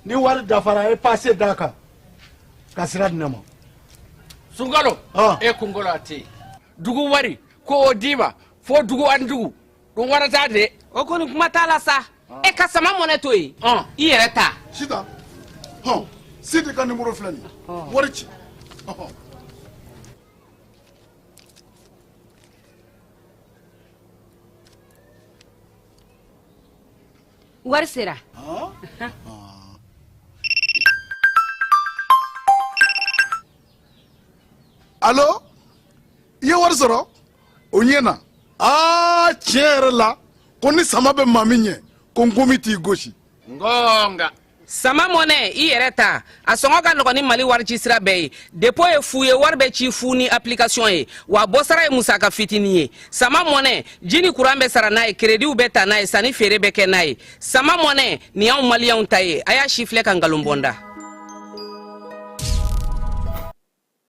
ni wari dafara, e pase d'a kan ka sira di ne ma. Sunkalo, e kunkolo a tɛ yen. Dugu wari ko o d'i ma fo dugu ani dugu dun warata de. O kɔni, kuma t'a la sa. E ka sama mɔnɛ to yen, i yɛrɛ ta. Sitan, hɔn, Sidi ka nimoro filɛ nin ye, wari ci. Wari sera. Alo, i ye wari sɔrɔ, o ɲɛna. Aa, tiɲɛ yɛrɛ la, ko ni sama bɛ maa min ɲɛ, ko nkomi t'i gosi. Ngonga. Sama mɔnɛ, i yɛrɛ ta, a sɔngɔ ka nɔgɔn ni Mali wari ci sira bɛɛ ye. Dépôt ye fu ye, wari bɛ ci fu ni application ye, wa bɔsara ye musaka fitinin ye. Sama mɔnɛ, ji ni kuran bɛ sara n'a ye, kerediw bɛ ta n'a ye, sanni feere bɛ kɛ n'a ye. Sama mɔnɛ nin y'anw maliyɛnw ta ye. A y'a si filɛ ka nkalon bɔnda.